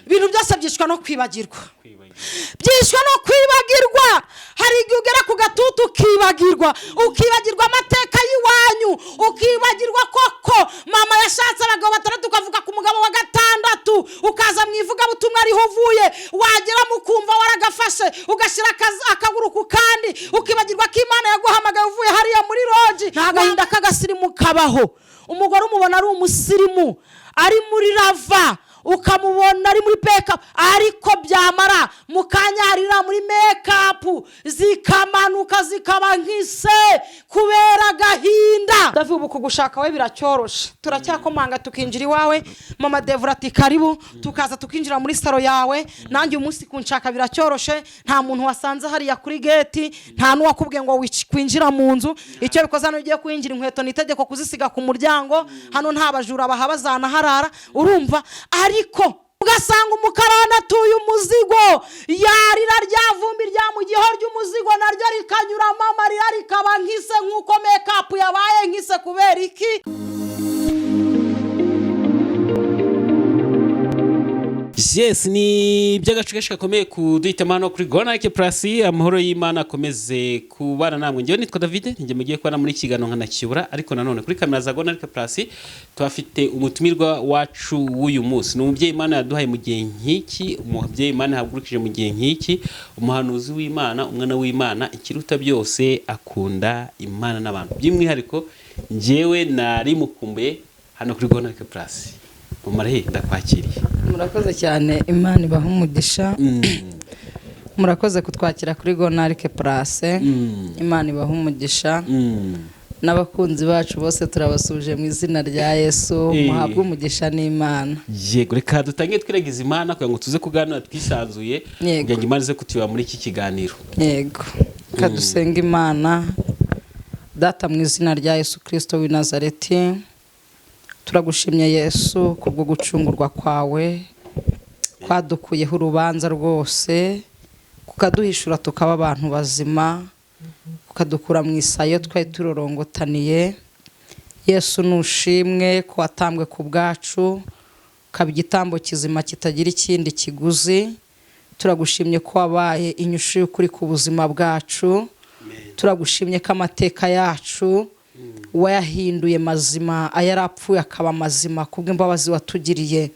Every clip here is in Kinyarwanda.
Ibintu byose byishwa no kwibagirwa, byishwa no kwibagirwa. Hari igihe ugera ku gatutu ukibagirwa, ukibagirwa amateka y'iwanyu, ukibagirwa koko mama yashatse abagabo batandatu, ukavuga ku mugabo wa gatandatu, ukaza mu ivugabutumwa ariho uvuye, wageramo ukumva waragafashe, ugashyira akaguru ku kandi, ukibagirwa ko Imana yaguhamagaye uvuye hariya muri lodge. Nta gahinda k'agasirimu kabaho. Umugore umubona ari umusirimu, ari muri Rav4, ukamubona ari muri pickup, ariko byamara mu kanya harira muri makeup zikamanuka zikaba nk'ise kubera agahinda. David, ubu kugushaka we biracyoroshe, turacyakomanga tukinjira iwawe, mama Devura ati karibu, tukaza tukinjira muri salon yawe. Nanjye uyu munsi kunshaka biracyoroshe, nta muntu wasanze hariya kuri gate, nta n'uwakubwiye ngo kwinjira mu nzu. Icyo bikoze, hano ugiye kwinjira, inkweto ni itegeko kuzisiga ku muryango. Hano nta bajura bahaba zanaharara, urumva? Ariko ugasanga umukarani atuye umuzigo, yarira rya vumbi rya mu giho ry'umuzigo naryo rikanyuramo amarira, rikaba nk'ise nk'uko makeup yabaye nk'ise. Kubera iki? Yes, ni iby'agace kenshi gakomeye kuduhitamo hano kuri Gonarike Plus. Amahoro y'Imana akomeze kubana namwe. Ngewe nitwa David, njye mugiye kubana muri kiganiro nkanakibura, ariko nanone kuri kamera za Gonarike Plus tuhafite umutumirwa wacu w'uyu munsi. Ni umubyeyi Imana yaduhaye mu gihe nk'iki, umubyeyi Imana yahagurukije mu gihe nk'iki, umuhanuzi w'Imana, umwana w'Imana, ikiruta byose akunda Imana n'abantu. By'umwihariko njyewe nari mukumbuye hano kuri Gonarike Plus. Mumare, ndakwakiriye. Murakoze cyane, Imana ibaha umugisha. Murakoze kutwakira kuri Gonarike Plus, Imana ibaha umugisha. N'abakunzi bacu bose turabasuje mu izina rya Yesu. Muhabwe umugisha n'Imana. Yego, reka dutange twiragiza Imana kugira ngo tuze kuganira twisanzuye, kugira ngo Imana ize kutuyobora muri iki kiganiro. Yego, reka dusenge Imana. Data, mu izina rya Yesu Kirisito w'i Nazareti, turagushimye Yesu kubwo gucungurwa kwawe kwadukuyeho urubanza rwose, kukaduhishura tukaba abantu bazima, kukadukura mu isayo twari turorongotaniye. Yesu, nushimwe ko watambwe ku bwacu, ukaba igitambo kizima kitagira ikindi kiguzi. Turagushimye ko wabaye inyishu y'ukuri ku buzima bwacu. Turagushimye ko amateka yacu wayahinduye mazima, ayarapfuye akaba mazima kubw'imbabazi watugiriye.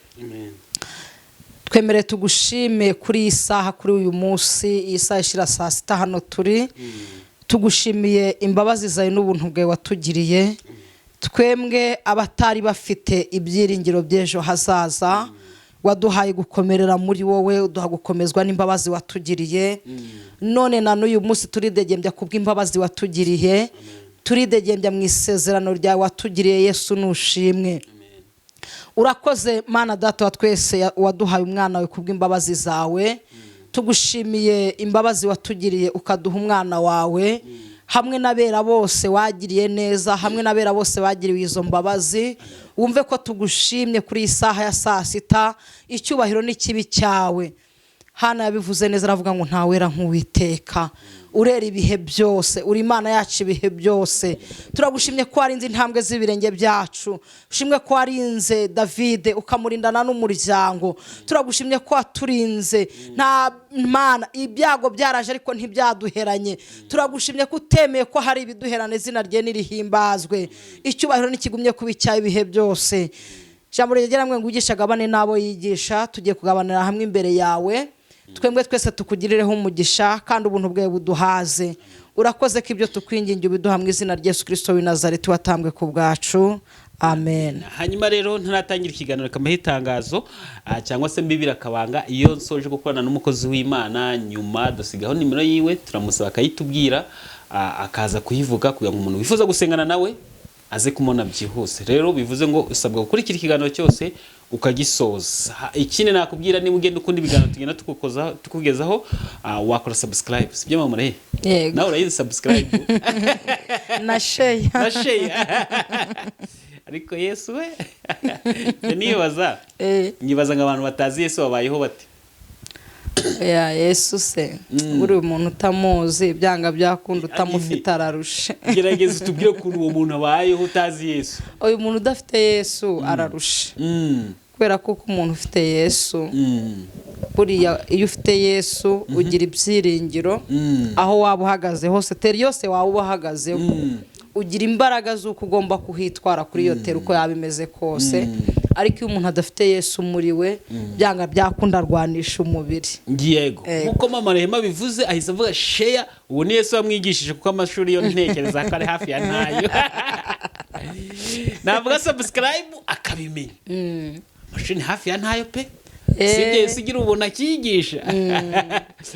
Twemere tugushime kuri iyi saha, kuri uyu munsi, iyi saha ishira saa sita hano turi. Tugushimiye imbabazi zawe n'ubuntu bwawe watugiriye, twembwe abatari bafite ibyiringiro by'ejo hazaza. Waduhaye gukomerera muri wowe, uduha gukomezwa n'imbabazi watugiriye. None na n'uyu munsi turidegembya kubw'imbabazi watugiriye, turidegembya mu isezerano ryawe watugiriye. Yesu, nushimwe, urakoze Mana Data wa twese waduhaye umwana wawe kubw'imbabazi zawe. Tugushimiye imbabazi watugiriye ukaduha umwana wawe, hamwe n'abera bose wagiriye neza, hamwe n'abera bose bagiriwe izo mbabazi. Wumve ko tugushimye kuri iyi saha ya saa sita. Icyubahiro n'ikibi cyawe. Hano yabivuze neza, aravuga ngo ntawera nk'Uwiteka, urera ibihe byose, uri Imana yacu ibihe byose. Turagushimye ko warinze intambwe z'ibirenge byacu. Ushimwe ko warinze Davide ukamurindana n'umuryango. Turagushimye ko waturinze, nta Mana, ibyago byaraje ariko ntibyaduheranye. Turagushimye ko utemeye ko hari ibiduherana. Izina rye nirihimbazwe, icyubahiro nikigumye kuba icyawe ibihe byose. Ijambo rigera ngo wigisha agabane n'abo yigisha. Tugiye kugabanira hamwe imbere yawe, twembwe twese tukugirireho umugisha kandi ubuntu bwawe buduhaze. Urakoze ko ibyo tukwingingira ubiduha mu izina rya Yesu Kirisito w'i Nazareti watambwe ku bwacu, amen. Hanyuma rero, ntaratangira ikiganiro, reka mbahe itangazo cyangwa se mbibira akabanga. Iyo nsoje gukorana n'umukozi w'Imana, nyuma dusigaho nimero yiwe, turamusaba akayitubwira, akaza kuyivuga kugira ngo umuntu wifuza gusengana nawe aze kumubona byihuse. Rero bivuze ngo usabwa gukurikira ikiganiro cyose ukagisoza. Ikindi nakubwira, niba ugenda ukunda ibiganiro tugenda tukugezaho, wakora subscribe, sibyo mama Mure? Yego. Nawe urayizi subscribe? Na share. Na share. Ariko Yesu we, njya nibaza, nyibaza ngo abantu batazi Yesu babayeho bate? Ya Yesu se, buriya umuntu utamuzi, byanga byakunda utamufite ararushe. Gerageza utubwire ukuntu uwo muntu abayeho utazi Yesu. Uyu muntu udafite Yesu ararushe. Kubera ko umuntu ufite Yesu, buriya iyo ufite Yesu ugira ibyiringiro. Aho waba uhagaze hose, terrain yose waba uba uhagazeho, ugira imbaraga z'uko ugomba kuhitwara kuri iyo terrain, uko yaba imeze kose. Ariko iyo umuntu adafite Yesu muri we, byanga byakunda arwanisha umubiri. Yego, nkuko mama Rehema bivuze, ahise avuga share. Ubu ni Yesu wamwigishije, kuko amashuri yo ntekereza ko ari hafi ya ntayo. Navuga subscribe akabimenya, amashuri ni hafi ya ntayo pe. Sibyo? Yesu ugira ubuntu akiyigisha.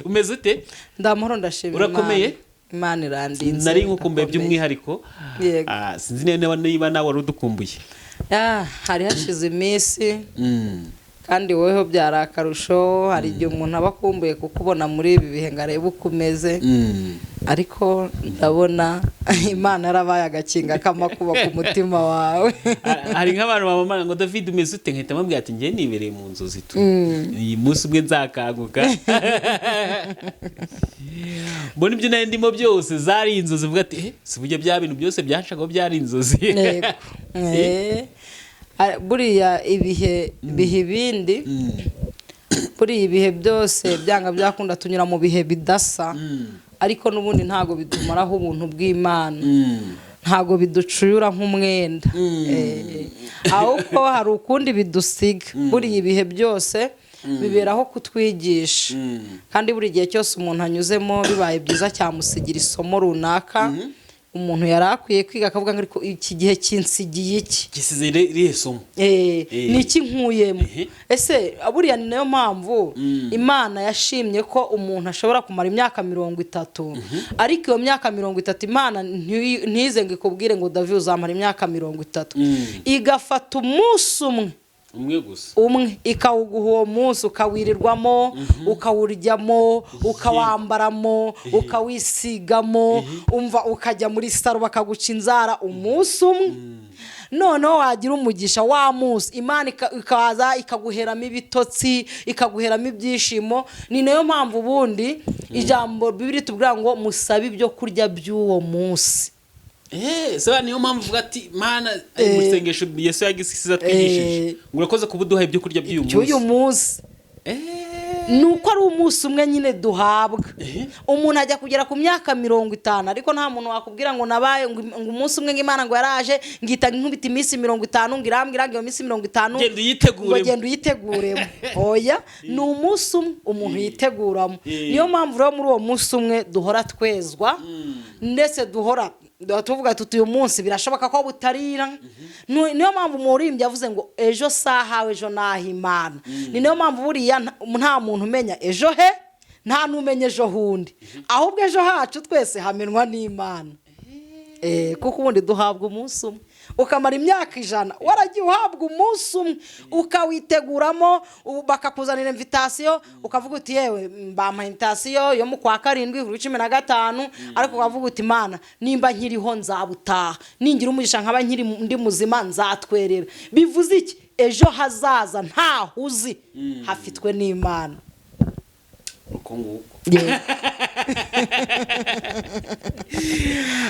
Umeze ute? Ndamahoro, ndashima. Urakomeye? Imana irandinze. Nari nkukumbuye. Ndakomeye. By'umwihariko. Yego. Sinzi niba nawe wari udukumbuye. Hari hashize iminsi, kandi woweho byari akarusho. Hari igihe umuntu aba akumbuye kukubona muri ibi bihe ngo arebe uko umeze, ariko ndabona Imana yarabaye agakinga k'amakuba ku mutima wawe. Hari nk'abantu bamamara ngo: "David, umeze ute?" Nkahita mbabwira ati: "Njye nibereye mu nzozi tu, iyi munsi umwe nzakanguka mbona ibyo nari ndimo byose zari inzozi." Uvuga ati: "Eh, si burya bya bintu byose byanshagaho byari inzozi?" Yego. Buriya ibihe biha ibindi. Buriya ibihe byose byanga byakunda tunyura mu bihe bidasa, ariko n'ubundi ntabwo bitumaraho ubuntu bw'Imana, ntabwo biducuyura nk'umwenda. Ahubwo hari ukundi bidusiga. Buriya ibihe byose biberaho kutwigisha, kandi buri gihe cyose umuntu anyuzemo, bibaye byiza cyamusigira isomo runaka umuntu yari akwiye kwiga, akavuga ngo: "Ariko iki gihe kinsigiye iki?" Gisize irihe somo? Ni iki nkuyemo? Ese buriya ni nayo mpamvu Imana yashimye ko umuntu ashobora kumara imyaka 30, ariko iyo myaka 30 Imana ntize ngo ikubwire ngo: "David, uzamara imyaka 30." Igafata umunsi umwe. Umwe gusa. Umwe, ikawuguha uwo munsi, ukawirirwamo, ukawuryamo, ukawambaramo, ukawisigamo, umva, ukajya muri salon bakaguca inzara umunsi umwe. Noneho wagira umugisha wa munsi, Imana ikaza ikaguheramo ibitotsi, ikaguheramo ibyishimo. Ni nayo mpamvu ubundi ijambo Bibiri tubwira ngo musabe ibyo kurya by'uwo munsi. So niyo mpamvu uvuga ati: "Mana," mu isengesho Yesu yagize atwigishije, ngo: "Urakoze kuba uduha ibyo kurya by'uyu by'uyu munsi." Munsi ni uko ari umunsi umwe nyine duhabwa. Umuntu ajya kugera ku myaka 50, ariko nta muntu wakubwira ngo nabaye ngo umunsi umwe ngo Imana ngo yaraje ngita nkubita iminsi 50, ngo irambwira ngo iyo minsi 50 Genda uyiteguremo. Ngo genda uyiteguremo. Oya, ni umunsi umwe umuntu yiteguramo. Niyo mpamvu rero muri uwo munsi umwe duhora twezwa, ndetse duhora tuvuga tuti: "Uyu munsi birashoboka ko butarira." Niyo mpamvu umuririmbyi yavuze ngo: "Ejo sahawe, ejo naho Imana." Ni niyo mpamvu buriya nta muntu umenya ejo he, nta n'umenya ejo hundi, ahubwo ejo hacu twese hamenwa n'Imana. Kuko ubundi duhabwa umunsi umwe, ukamara imyaka 100 waragiye uhabwa umunsi umwe, ukawiteguramo, bakakuzanira invitation, ukavuga uti: "Yewe, bampaye invitation yo mu kwa karindwi kuri 15," ariko ukavuga uti: "Imana, nimba nkiriho nzabutaha, ningira umugisha nkaba nkiri ndi muzima nzatwerera." Bivuze iki? Ejo hazaza ntaho uzi, hafitwe n'Imana. Uko nguko. Yego.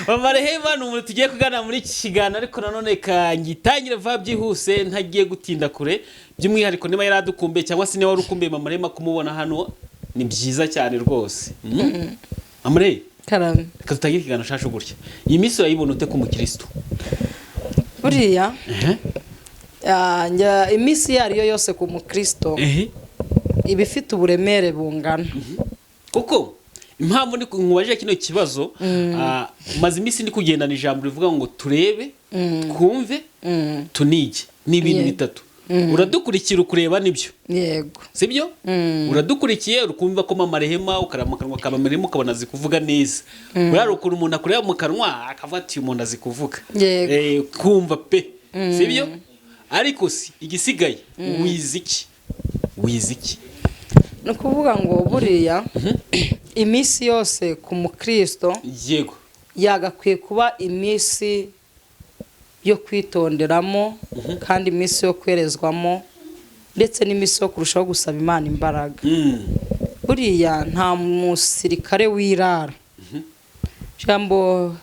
Mama Rehema ni umuntu tugiye kuganira muri iki kiganiro, ariko nanone kangitangire vuba byihuse, ntagiye gutinda kure. By'umwihariko niba yari adukumbuye cyangwa se niba wari ukumbuye Mama Rehema, kumubona hano ni byiza cyane rwose. Mama Rehema, Karame. reka dutangire ikiganiro cyacu gutya: iyi minsi urayibona ute ku mukristo? Buriya iminsi iyo ari yo yose ku mukristo iba ifite uburemere bungana. Kuko impamvu ndi nkubajije kino kibazo, maze iminsi ndi kugendana ijambo rivuga ngo turebe, twumve, tunige. Ni ibintu bitatu. Uradukurikira, ukureba nibyo? Yego. Sibyo? Uradukurikiye, uri kumva ko Mama Rehema, ukareba mu kanwa ka Mama Rehema ukabona azi kuvuga neza. Buriya hari ukuntu umuntu akureba mu kanwa akavuga ati: "Uyu muntu azi kuvuga." Yego. Kumva pe, sibyo? Ariko si igisigaye, wize iki? Wize iki? Ni ukuvuga ngo buriya iminsi yose ku mukristo yagakwiye kuba iminsi yo kwitonderamo, kandi iminsi yo kwerezwamo, ndetse n'iminsi yo kurushaho gusaba Imana imbaraga. Buriya nta musirikare wirara. Ijambo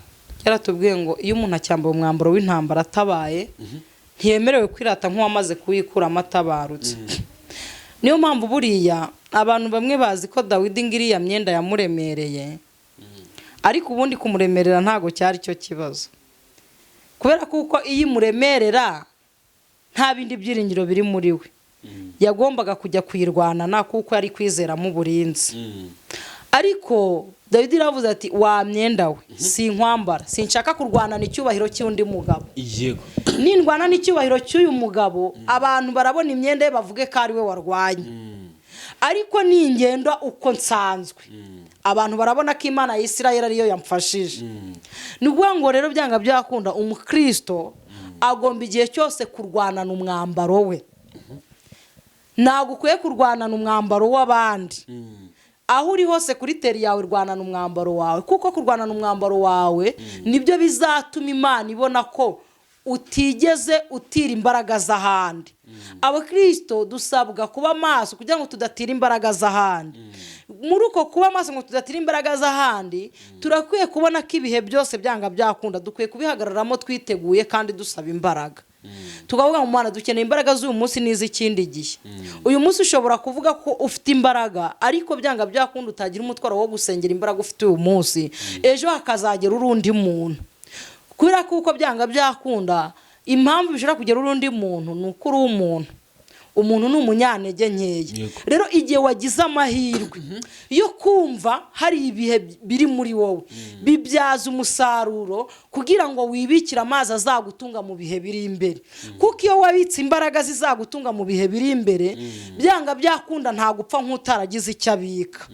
ryaratubwiye ngo iyo umuntu acyambaye umwambaro w'intambara atabaye Ntiyemerewe kwirata nk'uwamaze kuwikuramo atabarutse. Niyo mpamvu buriya abantu bamwe bazi ko Dawidi ngo iriya myenda yamuremereye, ariko ubundi kumuremerera ntabwo cyari cyo kibazo, kubera kuko iyo imuremerera nta bindi byiringiro biri muri we, yagombaga kujya kuyirwanana kuko yari kwizeramo uburinzi. Ariko Dawidi yaravuze ati: "Wa myenda we, sinkwambara, sinshaka kurwanana icyubahiro cy'undi mugabo." Nindwana n'icyubahiro cy'uyu mugabo, abantu barabona imyenda ye bavuge ko ari we warwanye, ariko ningenda uko nsanzwe, abantu barabona ko Imana ya Isirayeli ariyo yamfashije. Ni ukuvuga ngo rero byanga byakunda umukristo agomba igihe cyose kurwanana umwambaro we. Ntabwo ukwiye kurwanana umwambaro w'abandi. Aho uri hose kuri terrain yawe, rwanana umwambaro wawe, kuko kurwanana umwambaro wawe nibyo bizatuma Imana ibona ko utigeze utira imbaraga z'ahandi. Abakirisito dusabwa kuba maso kugira ngo tudatira imbaraga z'ahandi. Muri uko kuba maso ngo tudatira imbaraga z'ahandi, turakwiye kubona ko ibihe byose byanga byakunda dukwiye kubihagararamo twiteguye kandi dusaba imbaraga, tukavuga ngo: "Mwana, dukeneye imbaraga z'uyu munsi n'iz'ikindi gihe." Uyu munsi ushobora kuvuga ko ufite imbaraga, ariko byanga byakunda utagira umutwaro wo gusengera imbaraga ufite uyu munsi, ejo hakazagera urundi muntu, kubera ko uko byanga byakunda impamvu bishobora kugera urundi muntu ni uko uri umuntu. Umuntu ni umunyantege nkeya. Rero igihe wagize amahirwe yo kumva hari ibihe biri muri wowe, bibyaza umusaruro kugira ngo wibikire amazi azagutunga mu bihe biri imbere, kuko iyo wabitse imbaraga zizagutunga mu bihe biri imbere, byanga byakunda ntagupfa nk'utaragize icyo abika.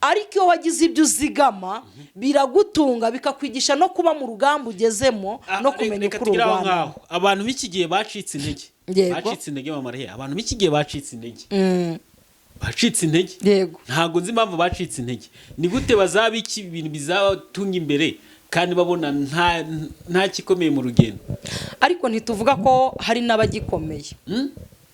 Ariko iyo wagize ibyo uzigama, biragutunga, bikakwigisha no kuba mu rugamba ugezemo no kumenya Reka uko tugere aho ururwana. ngaho. Abantu b'iki gihe bacitse intege. Bacitse intege, mama Mariya. Abantu b'iki gihe bacitse intege, bacitse intege. Ntabwo nzi impamvu bacitse intege. Ni gute bazabika ibintu bizabatunga imbere kandi babona nta kikomeye mu rugendo? Ariko ntituvuga ko hari n'abagikomeye.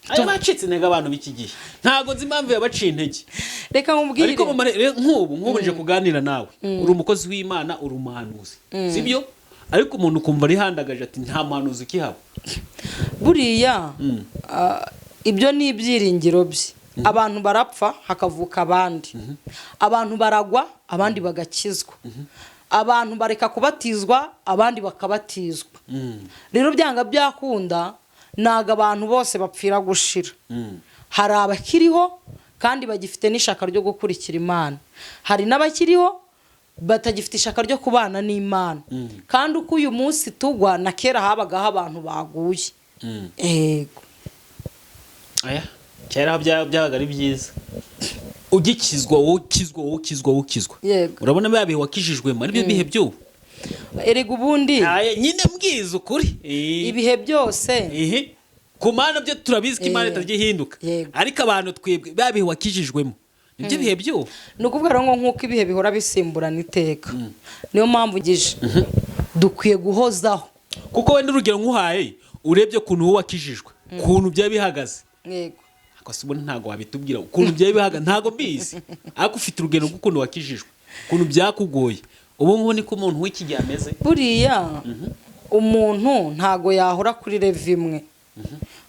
Ayo bacitse intege, abantu b'iki gihe, ntabwo nzi impamvu yabaciye intege. Reka nkubwire. Ariko mama, rero nk'ubu nje kuganira nawe, uri umukozi w'Imana, uri umuhanuzi, sibyo? Ariko umuntu ukumva arihandagaje ati: "Nta muhanuzi ukihaba." Buriya ibyo ni ibyiringiro bye. Abantu barapfa hakavuka abandi, abantu baragwa abandi bagakizwa, abantu bareka kubatizwa abandi bakabatizwa. Rero byanga byakunda ntabwo abantu bose bapfira gushira. Hari abakiriho kandi bagifite n'ishaka ryo gukurikira Imana, hari n'abakiriho batagifite ishaka ryo kubana n'Imana. Kandi uko uyu munsi tugwa, na kera habagaho abantu baguye. Yego. Aya kera byabaga ari byiza ugikizwa, wowe ukizwa, wowe ukizwa, wowe ukizwa. Urabona bya bihe wakijijwemo aribyo bihe by'ubu? Erega ubundi Aya, nyine mbwiza ukuri. Ibihe byose Ehe. Ku Mana byo turabizi ko Imana itajya ihinduka. Ariko abantu twebwe, bya bihe wakijijwemo nibyo bihe by'ubu? Ni ukuvuga rero ngo nk'uko ibihe bihora bisimburana iteka, niyo mpamvu ugije dukwiye guhozaho. Kuko wenda urugero nkuhaye, urebye ukuntu wowe wakijijwe, ukuntu byaba bihagaze, ariko se ubundi ntabwo wabitubwira ukuntu byaba bihagaze? Ntabwo mbizi, ariko ufite urugero rw'ukuntu wakijijwe, ukuntu byakugoye. Ubu ngubu niko umuntu w'iki gihe ameze? Buriya umuntu ntago yahora kuri level imwe.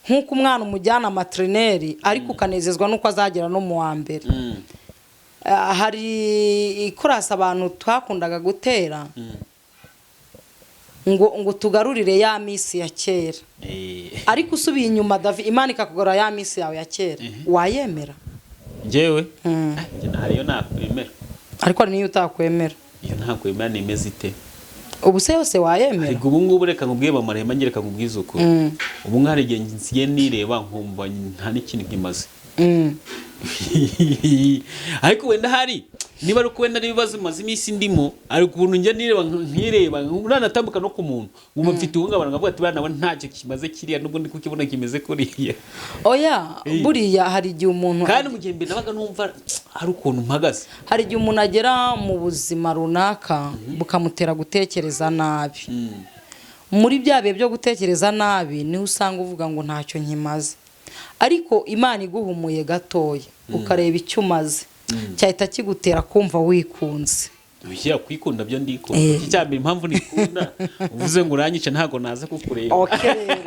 Nk'uko umwana umujyana maternelle, ariko ukanezezwa n'uko azagera no mu wa mbere. Hari ikorasi abantu twakundaga gutera ngo tugarurire ya minsi ya kera. Ariko usubiye inyuma, Davi, Imana ikakugarura ya minsi yawe ya kera, wayemera? Njyewe? Njye hariyo nakwemera. Ariko hari n'iyo utakwemera. Iyo ntakwemera nimeze ite? Ubu se yose wayemera? Ariko ubu ngubu, reka nkubwiye, bamaremba, njye reka nkubwize ukuri, ubu ngubu hari igihe nsigaye nireba nkumva nta n'ikintu nkimaze. Ariko wenda hari niba ari uko wenda ari ibibazo maze iminsi ndimo, ariko ukuntu njya nireba, nkireba uranatambuka no ku muntu, nkumva mfite ihungabana, nkavuga ati: "Buriya nawe ntacyo kimaze kiriya, nubwo ndi kukibona kimeze kuriya." Oya, buriya hari igihe umuntu Kandi mu gihe mbere nabaga numva hari ukuntu mpagaze. Hari igihe umuntu agera mu buzima runaka bukamutera gutekereza nabi. Muri bya bihe byo gutekereza nabi niho usanga uvuga ngo ntacyo nkimaze. Ariko Imana iguhumuye gatoya ukareba icyo umaze, cyahita kigutera kumva wikunze. Oya, kwikunda byo ndikunda. Eh. Iki cya mbere, impamvu nikunda, uvuze ngo uranyice, ntabwo naza kukureba. Okay, rero.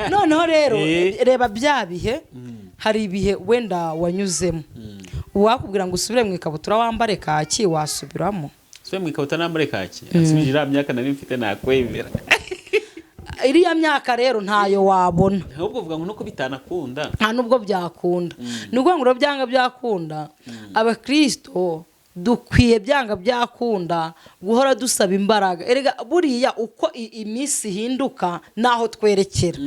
Noneho rero, reba bya bihe, hari ibihe wenda wanyuzemo, uwakubwira ngo usubire mu ikabutura wambare kaki, wasubiramo? Sube mu ikabutura nambare kaki, asubije iriya myaka nari mfite, nakwemera. Iriya myaka rero ntayo wabona. Ahubwo uvuga ngo nuko bitanakunda. Nta nubwo byakunda. Ni ukuvuga ngo rero byanga byakunda, abakirisito dukwiye byanga byakunda guhora dusaba imbaraga. Erega buriya uko iminsi ihinduka n'aho twerekera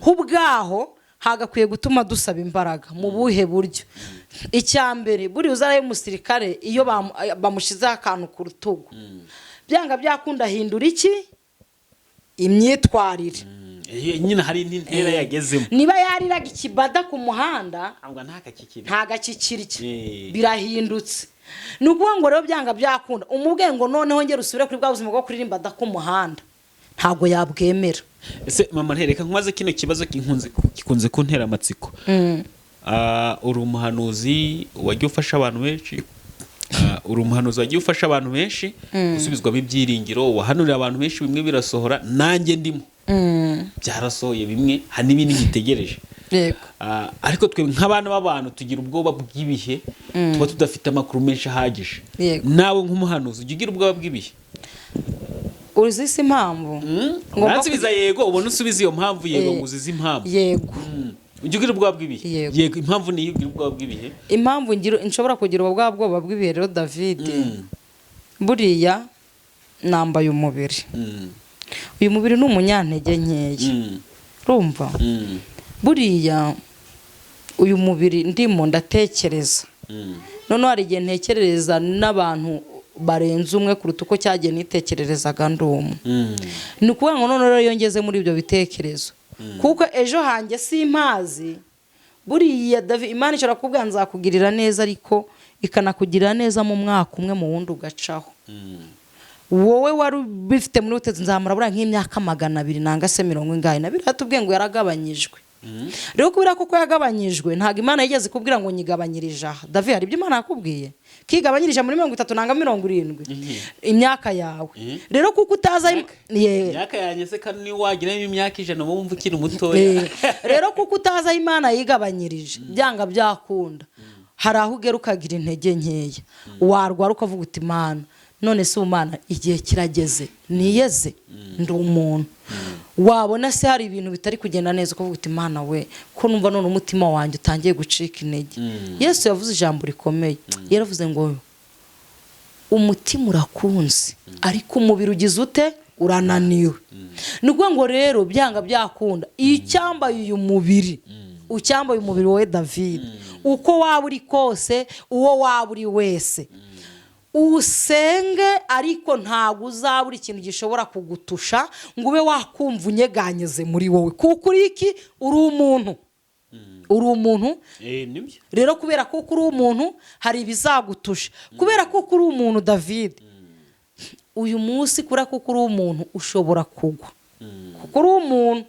ho ubwaho hagakwiye gutuma dusaba imbaraga. Mu buhe buryo? Icya mbere, buriya uzaraye umusirikare, iyo bamushyizeho akantu ku rutugu, byanga byakunda ahindura iki? Imyitwarire. Nyine hari n'intera yagezemo. Niba yariraga ikibada ku muhanda, ntabwo ntakakikiri. Ntagakikirya. Birahindutse. Ni ukuvuga ngo rero byanga byakunda, umubwiye ngo noneho ngera usubire kuri bwa buzima bwo kuririmba da ku muhanda, ntabwo yabwemera. Ese mama, ntereka nkubaze kino kibazo gikunze kuntera amatsiko. Uri umuhanuzi wagiye ufasha abantu benshi. Uri umuhanuzi wagiye ufasha abantu benshi gusubizwamo ibyiringiro, wahanurira abantu benshi, bimwe birasohora, nanjye ndimo byarasohoye bimwe, hari n'ibindi nkitegereje. Ariko twe nk'abana b'abantu tugira ubwoba bw'ibihe, tuba tudafite amakuru menshi ahagije. Nawe nk'umuhanuzi ujya ugira ubwoba bw'ibihe? Uzi si impamvu Ngomba Uransubiza yego, ubona usubiza iyo mpamvu yego, ngo uzize impamvu. Yego. Ujya ugira ubwoba bw'ibihe? Yego. Yego, impamvu niyo ugira ubwoba bw'ibihe? Impamvu nshobora kugira ubwo bwa bwoba bw'ibihe rero, David, buriya nambaye umubiri. Uyu mubiri ni umunyantege nkeya. Urumva? Buriya uyu mubiri ndimo ndatekereza. Noneho hari igihe ntekerereza n'abantu barenze umwe kuruta uko cyagiye nitekererezaga ndi umwe. Ni ukuvuga ngo noneho rero iyo ngeze muri ibyo bitekerezo, kuko ejo hanjye simpazi, buriya David, Imana ishobora kukubwira nzakugirira neza, ariko ikanakugirira neza mu mwaka umwe, mu wundi ugacaho. Wowe wari ubifite muri utetse nzamura buriya nk'imyaka 200 nanga se mirongo ingahe, na biriya tubwiye ngo yaragabanyijwe. Rero kubera ko yagabanyijwe, ntabwo Imana yigeze ikubwira ngo nyigabanyirije aha. David, hari ibyo Imana yakubwiye kigabanyirije muri 30 nanga 70 imyaka yawe? Rero kuko utazi Imyaka yanjye se kandi niyo wagira imyaka 100 uba wumva ukiri mutoya. Rero kuko utazi aho Imana yigabanyirije, byanga byakunda hari aho ugera ukagira intege nkeya, warwara ukavuga uti: "Imana, none se Umana, igihe kirageze niyeze, ndi umuntu." Wabona se hari ibintu bitari kugenda neza, ukavuga uti: "Imana we, ko numva none umutima wanjye utangiye gucika intege." Yesu yavuze ijambo rikomeye, yaravuze ngo umutima urakunze ariko umubiri ugize ute? Urananiwe. Ni ukuvuga ngo rero byanga byakunda, iyo ucyambaye uyu mubiri, ucyambaye umubiri wowe David, uko waba uri kose, uwo waba uri wese, usenge, ariko ntabwo uzabura ikintu gishobora kugutusha ngo ube wakumva unyeganyeze muri wowe, kuko uri iki? Uri umuntu, uri umuntu. Nibyo. Rero kubera ko uri umuntu, hari ibizagutusha. Kubera ko uri umuntu, David, uyu munsi, kubera ko uri umuntu, ushobora kugwa kuko uri umuntu,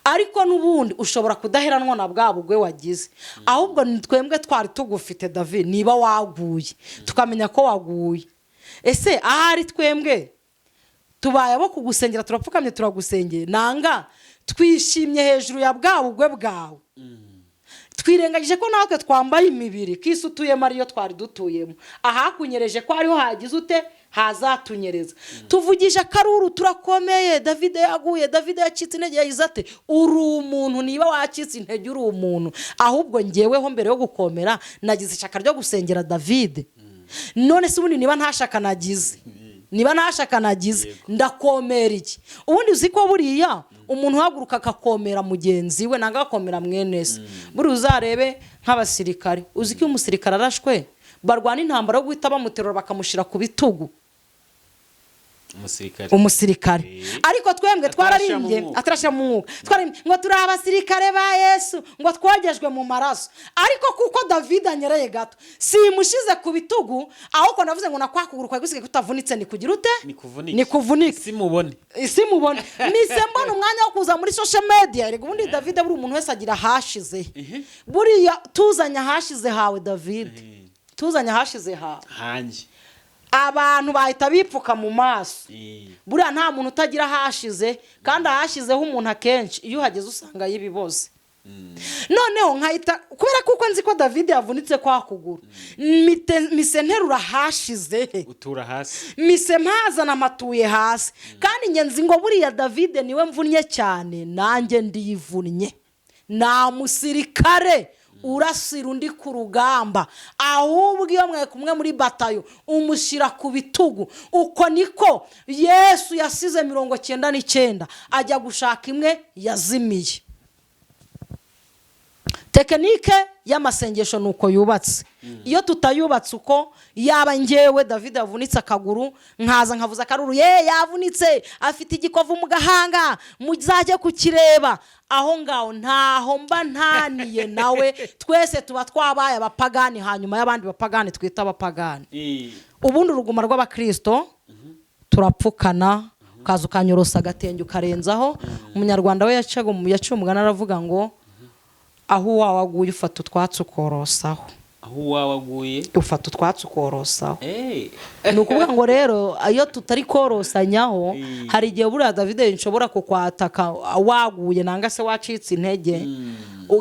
ariko n'ubundi ushobora kudaheranwa na bwa bugwe wagize. Ahubwo ni twembwe twari tugufite, David, niba waguye tukamenya ko waguye, ese ahari twembwe tubaye abo kugusengera, turapfukamye turagusengeye, nanga twishimye hejuru ya bwa bugwe bwawe, twirengagije ko natwe twambaye imibiri, ko isi utuyemo ariyo twari dutuyemo, ahakunyereje ko ariho hagize ute hazatunyereza. Tuvugisha akaruru, turakomeye, David yaguye, David yacitse intege, yagize ate? Uri umuntu. Niba wacitse intege, uri umuntu. Ahubwo ngeweho mbere yo gukomera nagize ishyaka ryo gusengera David. None se ubundi niba nta shaka nagize, niba nta shaka nagize, ndakomera iki? Ubundi uzi ko buriya umuntu uhaguruka akakomera mugenzi we, nanga agakomera mwene se, buriya uzarebe nk'abasirikare, uzi ko iyo umusirikare arashwe barwana intambara yo guhita bamuterura bakamushyira ku bitugu. Umusirikare. Umusirikare. Ariko twembwe Atarashyira mu twararimbye mwuka. Atarashyira mu mwuka, twararimbye ngo turi abasirikare ba Yesu, ngo twogejwe mu maraso, ariko kuko David anyereye gato simushyize ku bitugu, ahubwo navuze ngo na kwa kuguru kwawe gusigaye kutavunitse ni kugira ute? Ni kuvunike. Ni kuvunike. Simubone. Isi mubone mise mbona umwanya wo kuza muri social media. Erega ubundi David, buri umuntu wese agira ahashize. Buriya tuzanye ahashize hawe, David, tuzanye ahashize hawe. Hanjye. Abantu bahita bipfuka mu maso. Buriya nta muntu utagira ahashize, kandi ahashizeho umuntu akenshi iyo uhageze usanga yibiboze. Noneho nkahita, kubera kuko nzi ko David yavunitse kwa kuguru, mise nterura hashize he. Utura hasi. Mise mpazana amatuye hasi, kandi njye nzi ngo buriya David niwe mvunnye cyane, nanjye ndivunnye. Nta musirikare urasira undi ku rugamba, ahubwo iyo mwe kumwe muri batayo umushyira ku bitugu. Uko niko Yesu yasize 99 ajya gushaka imwe yazimiye. Technique y'amasengesho ni uko yubatse. Iyo tutayubatse uko, yaba ngewe David yavunitse akaguru, nkaza nkavuza akaruru, ye yavunitse, afite igikovu mu gahanga, muzajye kukireba aho ngaho, ntaho mba ntaniye nawe. Twese tuba twabaye abapagani hanyuma y'abandi bapagani twita abapagani. Ubundi uruguma rw'abakirisito turapfukana, ukaza ukanyorosa agatenge ukarenzaho. Umunyarwanda we yaciye umugani aravuga ngo aho uwawe aguye ufata utwatsi ukorosaho. Aho uwawe aguye ufata utwatsi ukorosaho. Ni ukuvuga ngo rero iyo tutari korosanyaho, hari igihe buriya David nshobora kukwataka waguye nanga se wacitse intege,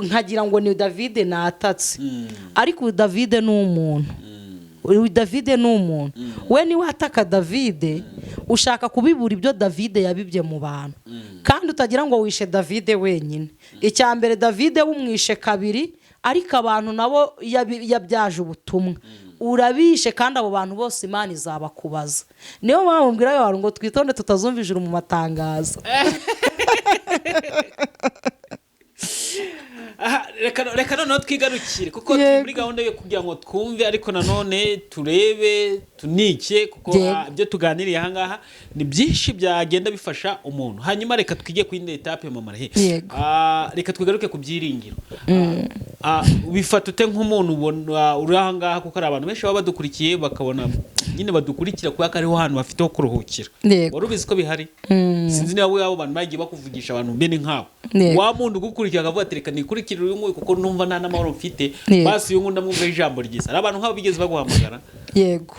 nkagira ngo ni David natatse, ariko uyu David ni umuntu, uyu David ni umuntu. We niwe ataka David, ushaka kubibura ibyo David yabibye mu bantu, kandi utagira ngo wishe David wenyine. Icya mbere, David wumwishe kabiri, ariko abantu nabo yabyaje ubutumwa urabishe, kandi abo bantu bose Imana izabakubaza. Niyo mpamvu mbwira abantu ngo twitonde tutazumva ijuru mu matangazo. Aha, reka noneho twigarukire, kuko turi muri gahunda yo kugira ngo twumve, ariko nanone turebe tunike, kuko ibyo tuganiriye aha ngaha ni byinshi byagenda bifasha umuntu. Hanyuma reka twige ku yindi etape, mama Rahe. Reka twigaruke ku byiringiro. Bifata ute nk'umuntu ubona uri aha ngaha, kuko hari abantu benshi baba badukurikiye bakabona nyine badukurikira kubera ko ariho hantu bafite ho kuruhukira. Wari ubizi ko bihari? Sinzi niba abo bantu bagiye bakuvugisha, abantu mbene nk'abo. Wa muntu ugukurikira akavuga ati reka nikurikire uyu nguyu kuko numva nta n'amahoro mfite. Basi uyu nguyu ndamwumvaho ijambo ryiza. Hari abantu nk'abo bigeze baguhamagara? Yego.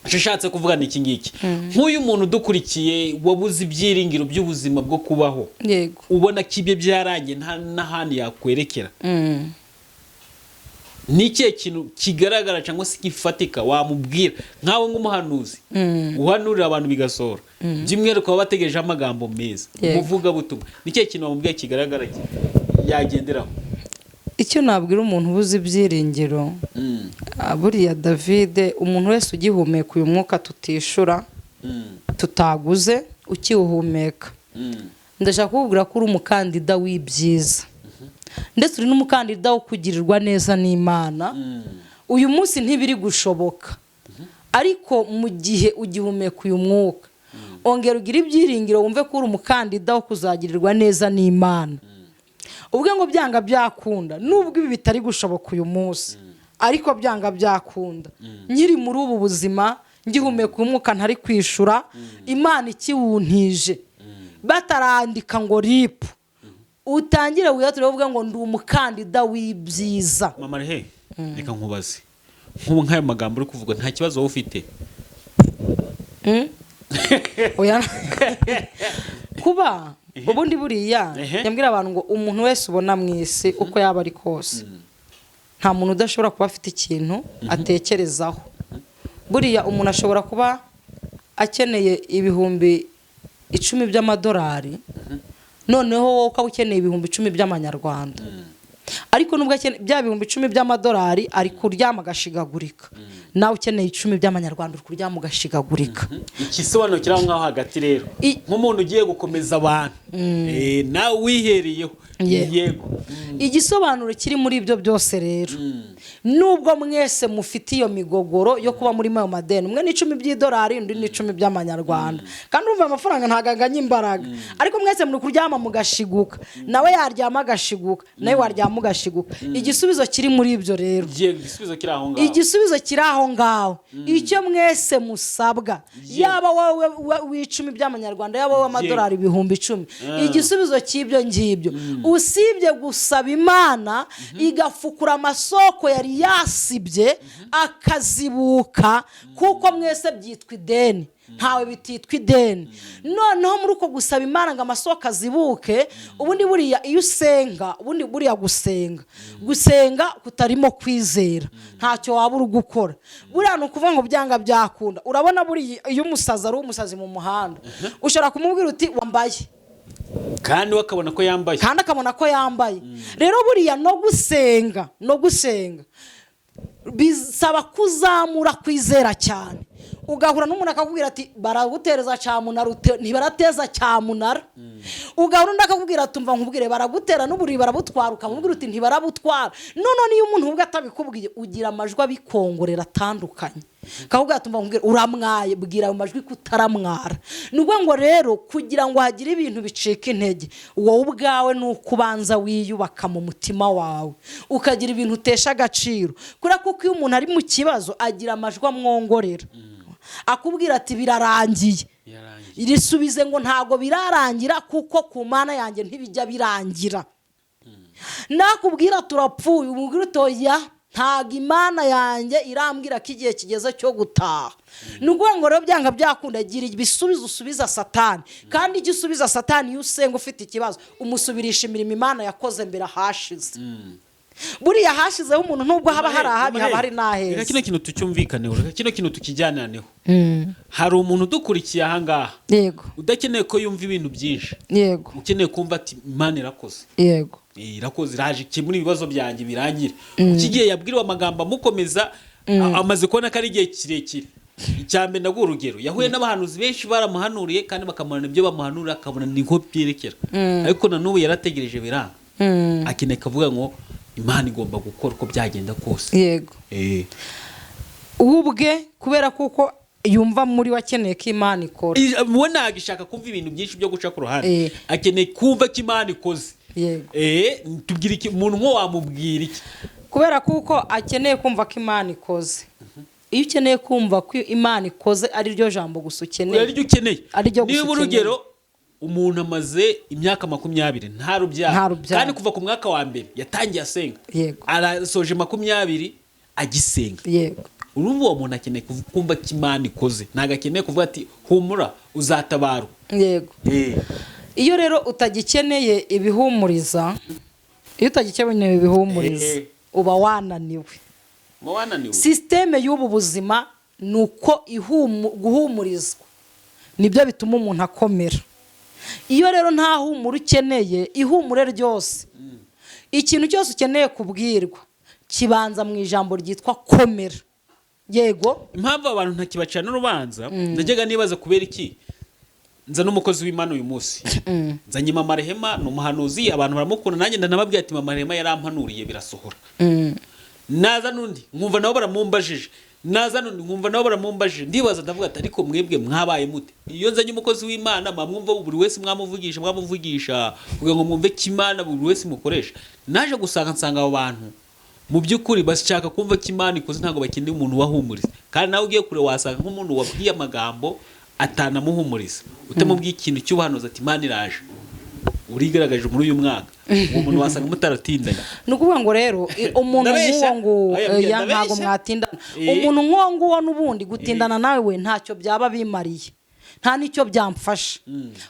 Icyo ushatse kuvuga ni iki ngiki: nk'uyu muntu udukurikiye wabuze ibyiringiro by'ubuzima bwo kubaho, ubona ko ibye byarangiye nta n'ahandi yakwerekera, ni ikihe kintu kigaragara cyangwa se gifatika wamubwira nkawe nk'umuhanuzi uhanurira abantu bigasohora, by'umwihariko baba bategereje amagambo meza, umuvugabutumwa, ni ikihe kintu wamubwira kigaragara yagenderaho? Icyo nabwira umuntu ubuze ibyiringiro, buriya David, umuntu wese ugihumeka uyu mwuka tutishura, tutaguze, ukiwuhumeka, ndashaka kukubwira ko uri umukandida w'ibyiza, ndetse uri n'umukandida wo kugirirwa neza n'Imana. Uyu munsi ntibiri gushoboka, ariko mu gihe ugihumeka uyu mwuka, ongera ugire ibyiringiro, wumve ko uri umukandida wo kuzagirirwa neza n'Imana. Ubwe ngo byanga byakunda, nubwo ibi bitari gushoboka uyu munsi, ariko byanga byakunda nkiri muri ubu buzima, ngihumeka umwuka ntari kwishura, Imana ikiwuntije, batarandika ngo ripu, utangire wiyature uvuge ngo ndi umukandida w'ibyiza. Mama Rehe, reka nkubaze, nk'ubu nk'ayo magambo uri kuvuga, nta kibazo wowe ufite? Oya. Kuba ubundi buriya yambwira abantu ngo umuntu wese ubona mu isi uko yaba ari kose, nta muntu udashobora kuba afite ikintu atekerezaho. Buriya umuntu ashobora kuba akeneye 10,000 by'amadolari, noneho wowe ukaba ukeneye 10,000 by'amanyarwanda, ariko nubwo akeneye bya 10,000 by'amadolari ari kuryama agashigagurika, nawe ukeneye 10 by'amanyarwanda uri kuryama ugashigagurika. Igisobanuro kiri aho ngaho hagati rero, nk'umuntu ugiye gukomeza abantu, nawe wihereyeho. Yego. Igisobanuro kiri muri ibyo byose rero, nubwo mwese mufite iyo migogoro yo kuba muri ayo madeni, umwe ni 10 by'idolari, undi ni 10 by'amanyarwanda, kandi urumva amafaranga ntabwo anganya imbaraga, ariko mwese muri kuryama mugashiguka, nawe yaryama agashiguka, nawe waryama ugashiguka. Igisubizo kiri muri ibyo rero, Yego, igisubizo kiri aho ngaho. Igisubizo kiri aho ngaho, icyo mwese musabwa, yaba wowe w'icumi by'amanyarwanda, yaba wowe amadolari 10,000, igisubizo cy'ibyo ngibyo Usibye gusaba Imana igafukura amasoko yari yasibye akazibuka, kuko mwese byitwa ideni, ntawe bititwa ideni. Noneho muri uko gusaba Imana ngo amasoko azibuke, ubundi buriya iyo usenga, ubundi buriya gusenga kutarimo kwizera ntacyo waba uri gukora. Buriya ni ukuvuga ngo byanga byakunda. Urabona buriya iyo umusazi ari umusazi mu muhanda, ushobora kumubwira uti wambaye, kandi we akabona ko yambaye, kandi akabona ko yambaye. Rero buriya no gusenga bisaba kuzamura kwizera cyane. Ugahura n'umuntu akakubwira ati baragutereza cyamunara, ntibarateza cyamunara. Ugahura undi akakubwira ati umva nkubwire, baragutera n'uburiri barabutwara, ukamubwira uti ntibarabutwara. None niyo umuntu ubwe atabikubwiye, ugira amajwi abikongorera atandukanye, akakubwira ati umva nkubwire, uramwaye. Bwira ayo majwi ko utaramwara. Ni ukuvuga ngo rero kugira ngo hagire ibintu bicika intege, wowe ubwawe ni uko ubanza wiyubaka mu mutima wawe, ukagira ibintu utesha agaciro. Kubera ko iyo umuntu ari mu kibazo agira amajwi amwongorera, akubwira ati birarangiye. Birarangiye. Risubize ngo ntabwo birarangira, kuko ku Mana yanjye ntibijya birangira. Nakubwira turapfuye, umubwira utoya ntabwo Imana yanjye irambwira ko igihe kigeze cyo gutaha. Ni ukuvuga ngo rero byanga byakunda gira ibisubizo usubiza Satani. Kandi icyo usubiza Satani iyo usenga ufite ikibazo, umusubirisha imirimo Imana yakoze mbere ahashize. Buriya hashizeho umuntu, nubwo haba hari ahabi, haba hari Reka n'aheza. kino kintu tucyumvikaneho, reka kino kintu tukijyaniraneho. Hari umuntu udukurikiye ahangaha udakeneye ko yumva ibintu byinshi, ukeneye kumva ati Imana irakoze. Irakoze, iraje ikemura ibibazo byanjye birangire. Kuko igihe yabwiriwe amagambo amukomeza, amaze kubona ko ari igihe kirekire. Icya mbere, ndaguha urugero, yahuye n'abahanuzi benshi baramuhanuriye kandi bakamuhanura ibyo bamuhanura akabona niho byerekera, ariko na n'ubu yarategereje biranga. Akeneye kavuga ngo Imana igomba gukora uko byagenda kose. We ubwe kubera kuko yumva muri we akeneye ko Imana ikora. We ntabwo ishaka kumva ibintu byinshi byo guca ku ruhande, akeneye kumva ko Imana ikoze. Tubwire iki umuntu nko wamubwira iki? Kubera kuko akeneye kumva ko Imana ikoze. Iyo ukeneye kumva ko Imana ikoze, ari ryo jambo gusa ukeneye. Ariryo ukeneye. Ariryo gusa Niba ukeneye. urugero umuntu amaze imyaka 20 nta rubyaro, Nta rubyaro. kandi kuva ku mwaka wa mbere yatangiye asenga, arasoje 20 agisenga, urumva uwo muntu akeneye kumva ko Imana ikoze, ntabwo akeneye kuvuga ati humura uzatabarwa. Iyo rero utagikeneye ibihumuriza, iyo utagikeneye ibihumuriza, uba wananiwe. Muba wananiwe. Système y'ubu buzima ni uko guhumurizwa nibyo bituma umuntu akomera. Iyo rero nta humura ukeneye, ihumure ryose, ikintu cyose ukeneye kubwirwa kibanza mu ijambo ryitwa komera. Yego. Impamvu abantu ntakibacana n'urubanza, najyaga nibaza kubera iki nza n'umukozi w'Imana uyu munsi. Nzanye Mama Rehema, ni umuhanuzi, abantu baramukunda, nanjye ndanababwira ati Mama Rehema yarampanuriye birasohora. Naza n'undi nkumva nabo baramumbajije, naza n'undi nkumva nabo baramumbajije. Ndibaza, ndavuga ati ariko mwebwe mwabaye mute? Iyo nzanye umukozi w'Imana mwamwumva buri wese, mwamuvugisha, mwamuvugisha kugira ngo mwumve ko Imana buri wese mukoresha. Naje gusanga, nsanga abo bantu mu by'ukuri bashaka kumva ko Imana ikoze, ntabwo bakeneye umuntu ubahumuriza. Kandi nawe ugiye kure wasanga nk'umuntu wabwiye amagambo atanamuhumuriza, utamubwiye ikintu cy'ubuhanuzi ati Imana iraje, urigaragaje muri uyu mwaka, uwo muntu wasanga mutaratindanye. Ni ukuvuga ngo rero umuntu Ndabeshya? nk'uwo nguwo, Oya, mbwira, ya, ntabwo ndabeshya? mwatindana. Umuntu nk'uwo nguwo n'ubundi gutindana nawe we ntacyo byaba bimariye, nta n'icyo byamfasha,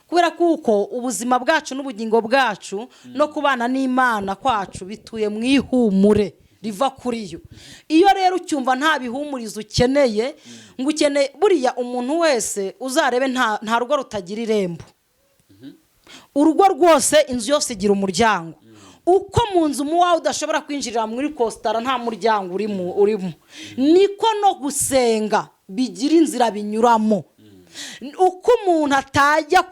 kubera kuko ubuzima bwacu n'ubugingo bwacu no kubana n'Imana kwacu bituye mu ihumure riva kuri yo. Iyo rero ucyumva nta bihumurizo ukeneye, ngo ukeneye, buriya umuntu wese uzarebe nta rugo rutagira irembo. Urugo rwose, inzu yose igira umuryango. Uko mu nzu mu wawe udashobora kwinjirira muri kositara nta muryango urimo, niko no gusenga bigira inzira binyuramo. Uko umuntu atajya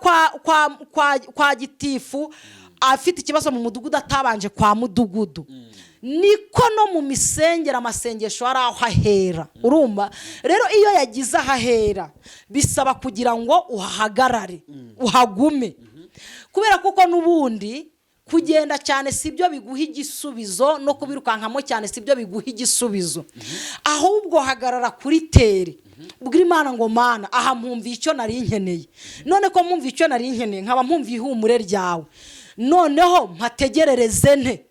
kwa gitifu afite ikibazo mu mudugudu atabanje kwa mudugudu, niko no mu misengero amasengesho hari aho ahera. Urumva rero iyo yagize aho ahera, bisaba kugira ngo uhahagarare, uhagume, kubera kuko n'ubundi kugenda cyane si byo biguha igisubizo, no kubirukankamo cyane si byo biguha igisubizo. Ahubwo hagarara kuri tere, ubwira Imana ngo Mana, aha mpumviye icyo nari nkeneye. None ko mpumviye icyo nari nkeneye, nkaba mpumviye ihumure ryawe. Noneho mpategerereze nte?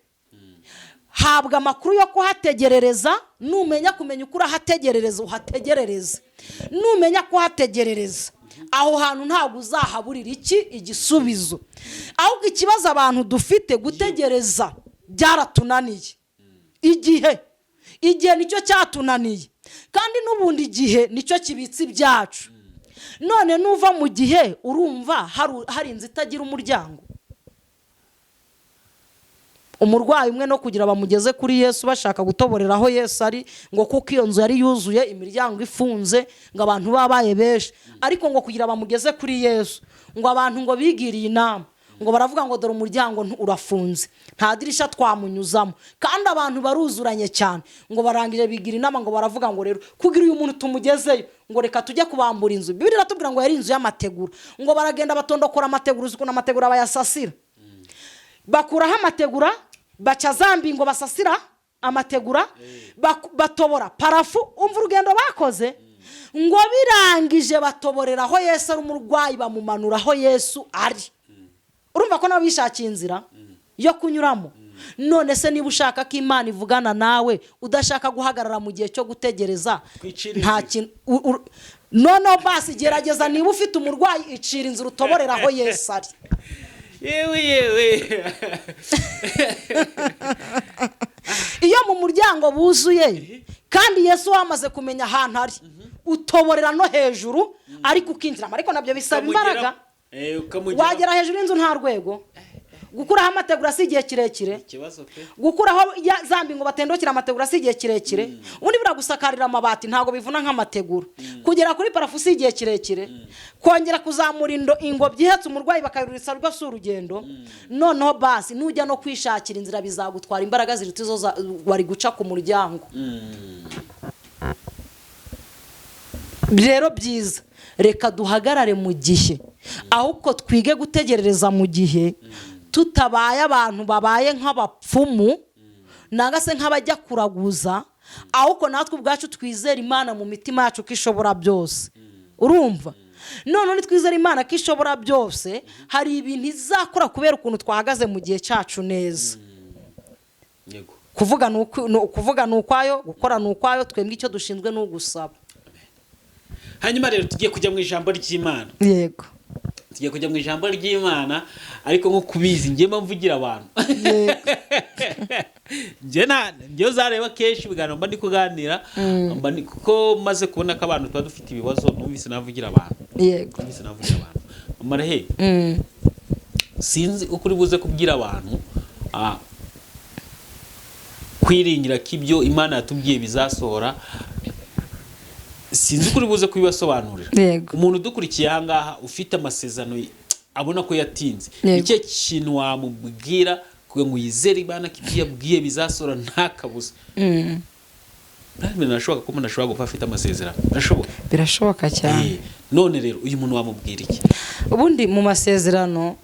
Habwa amakuru yo kuhategerereza. Numenya kumenya uko urahategerereza, uhategerereze. Numenya kuhategerereza aho hantu, ntabwo uzahaburira iki? Igisubizo. Ahubwo ikibazo abantu dufite, gutegereza byaratunaniye. Igihe nicyo cyatunaniye, kandi n'ubundi igihe nicyo kibitse ibyacu. None nuva mu gihe, urumva hari inzu itagira umuryango? Umurwayi umwe no kugira bamugeze kuri Yesu, bashaka gutoborera aho Yesu ari, ngo kuko iyo nzu yari yuzuye, imiryango ifunze, ngo abantu babaye benshi, ariko ngo kugira bamugeze kuri Yesu, ngo abantu ngo bigiriye inama, ngo baravuga ngo: "Dore umuryango urafunze, nta dirishya twamunyuzamo, kandi abantu baruzuranye cyane." Ngo barangije bigira inama, ngo baravuga ngo: "Rero kugira uyu muntu tumugezeyo, ngo reka tujye kubambura inzu." Bibiliya iratubwira ngo yari inzu y'amategura. Ngo baragenda batondokora amategura. Uzi ukuntu amategura bayasasira? Bakuraho amategura, baca za mbingo basasira amategura, batobora plafond. Umva urugendo bakoze. Ngo birangije batoborera aho Yesu ari, umurwayi bamumanura aho Yesu ari. Urumva ko nabo bishakiye inzira yo kunyuramo. None se niba ushaka ko Imana ivugana nawe, udashaka guhagarara mu gihe cyo gutegereza, Kwicira nta inzira. kintu noneho basi gerageza, niba ufite umurwayi, icira inzira utoborera aho Yesu ari. Yewe yewe! Iyo mu muryango buzuye kandi Yesu wamaze kumenya ahantu ari, utoborera no hejuru, ariko ukinjiramo. Ariko nabyo bisaba imbaraga. Ukamugera. Wagera hejuru y'inzu nta rwego? Gukuraho amategura si igihe kirekire? Ikibazo pe. Gukuraho za mbingo batendokera amategura si igihe kirekire? Ubundi buriya gusakarira amabati ntabwo bivuna nk'amategura. Kugera kuri plafond si igihe kirekire? Kongera kuzamura ingobyi ihetse umurwayi bakayurutsa rwo si urugendo? Noneho basi nujya no kwishakira inzira, bizagutwara imbaraga ziruta izo wari guca ku muryango. Rero byiza, reka duhagarare mu gihe, ahubwo twige gutegerereza mu gihe, tutabaye abantu babaye nk'abapfumu nanga se nk'abajya kuraguza, ahubwo natwe ubwacu twizera Imana mu mitima yacu ko ishobora byose. Urumva, noneho nitwizera Imana ko ishobora byose, hari ibintu izakora kubera ukuntu twahagaze mu gihe cyacu neza. Kuvuga ni ukwayo, gukora ni ukwayo. Twebwe icyo dushinzwe ni ugusaba. Hanyuma rero tugiye kujya mu ijambo ry'Imana. Yego. Tugiye kujya mu ijambo ry'Imana, ariko nko kubizi njye mba mvugira abantu. Njye njye uzareba kenshi ibiganiro mba ndi kuganira, kuko maze kubona ko abantu tuba dufite ibibazo, numvise navugira abantu. Numvise navugira abantu. Mama he, sinzi uko uri buze kubwira abantu kwiringira ko ibyo Imana yatubwiye bizasohora. Sinzi uko uri buze kubibasobanurira. Umuntu udukurikiye aha ngaha ufite amasezerano abona ko yatinze, icyo kintu wamubwira kugira ngo yizere Imana ko ibyo yabwiye bizasohora nta kabuza? Nta bintu nashoboka ko umuntu ashobora gupfa afite amasezerano, birashoboka? Birashoboka cyane. None rero uyu muntu wamubwira iki? Ubundi mu masezerano,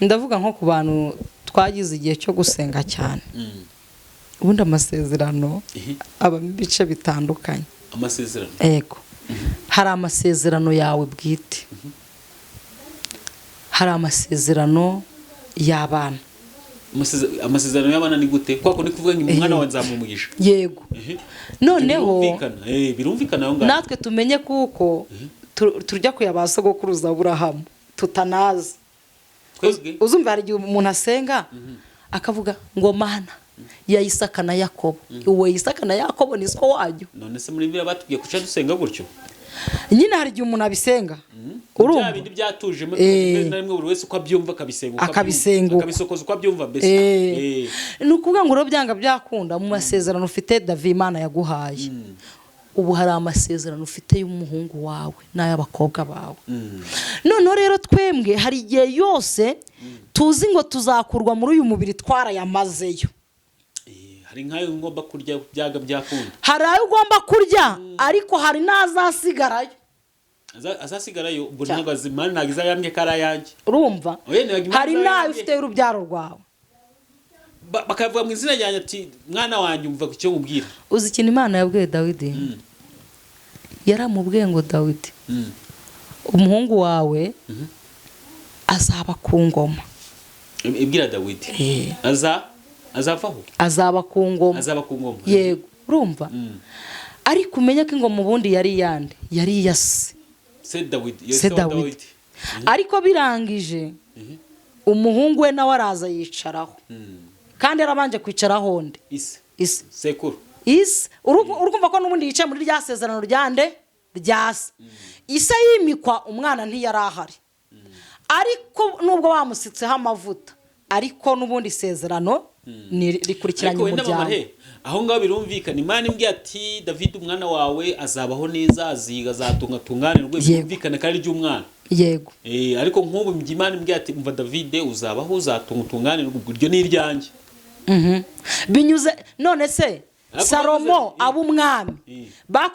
ndavuga nko ku bantu twagize igihe cyo gusenga cyane, ubundi amasezerano abamo ibice bitandukanye. Amasezerano? Yego. Hari amasezerano yawe bwite, hari amasezerano y'abana. Amasezerano y'abana ni gute? Kwa kundi kuvuga ngo umwana wawe nzamuha umugisha? Yego. Noneho Birumvikana. Birumvikana aho ngaho. Natwe tumenye kuko turya kuya ba sogokuruza Aburahamu tutanazi. Twebwe? Uzumva hari igihe umuntu asenga akavuga ngo: "Mana ya Isaka na Yakobo." Uwo Isaka na Yakobo ni so wanyu? None se muri Bibiliya batubwiye kuca dusenga gutyo? Nyine hari igihe umuntu abisenga. Bya Urumva bindi byatujemo rimwe na rimwe, buri wese uko abyumva akabisenga uko abyumva. Akabisenga uko. Akabisokoza uko abyumva mbese. Ni ukuvuga ngo rero byanga byakunda, mu masezerano ufite, Davi, Imana yaguhaye, ubu hari amasezerano ufite y'umuhungu wawe n'ay'abakobwa bawe. Noneho rero twembwe hari igihe yose tuzi ngo tuzakurwa muri uyu mubiri twarayamazeyo. Hari nk'ayo ngomba kurya byaga byakunda. Hari ayo ugomba kurya, ariko hari n'azasigarayo. Azasigarayo ubwo ntabwo azimana, ntabwo izayambye ko ari ayanjye. Urumva, Oya, ntabwo Imana hari n'ayo izayambye. ufite y'urubyaro rwawe. Bakavuga mu izina ryanjye ati: "Mwana wanjye, umva icyo nkubwira." Uzi ikintu Imana yabwiye Dawidi? Yaramubwiye ngo: "Dawidi, umuhungu wawe azaba ku ngoma." Ibwira Dawidi. Azavaho. Azaba ku ngoma. Azaba ku ngoma. Yego, urumva? Ariko umenye ko ingoma ubundi yari iyande, yari iya se. Se Dawidi. Se Dawidi. Ariko birangije umuhungu we nawe araza yicaraho. Kandi yarabanje kwicaraho nde? Ise. Ise. Sekuru. Ise. Urumva ko n'ubundi yicaye muri rya sezerano ryande rya se. Ise yimikwa umwana ntiyari ahari. Ariko nubwo bamusitseho amavuta, ariko n'ubundi isezerano ni rikurikiranye umuryango. Aho ngaho birumvikana. Imana imbwiye ati David umwana wawe azabaho neza, aziga, azatunga tunganirwe, birumvikana kandi ry'umwana. Yego. Ariko nk'ubu Imana imbwiye ati umva David uzabaho, uzatunga tunganirwe, iryo ni iryanjye. Binyuze none se Salomo aba umwami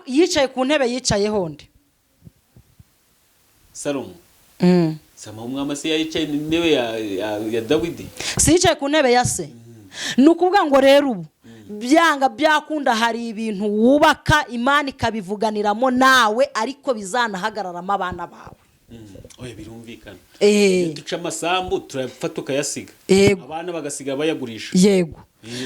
yicaye ku ntebe yicayeho nde? Salomo. Salomo umwami se yicaye ku ntebe ya Dawidi. Si yicaye ku ntebe ya se. Ni ukuvuga ngo rero ubu byanga byakunda hari ibintu wubaka Imana ikabivuganiramo nawe, ariko bizanahagararamo abana bawe. Oya birumvikana. Duca amasambu turafata tukayasiga. Abana bagasiga bayagurisha. Yego.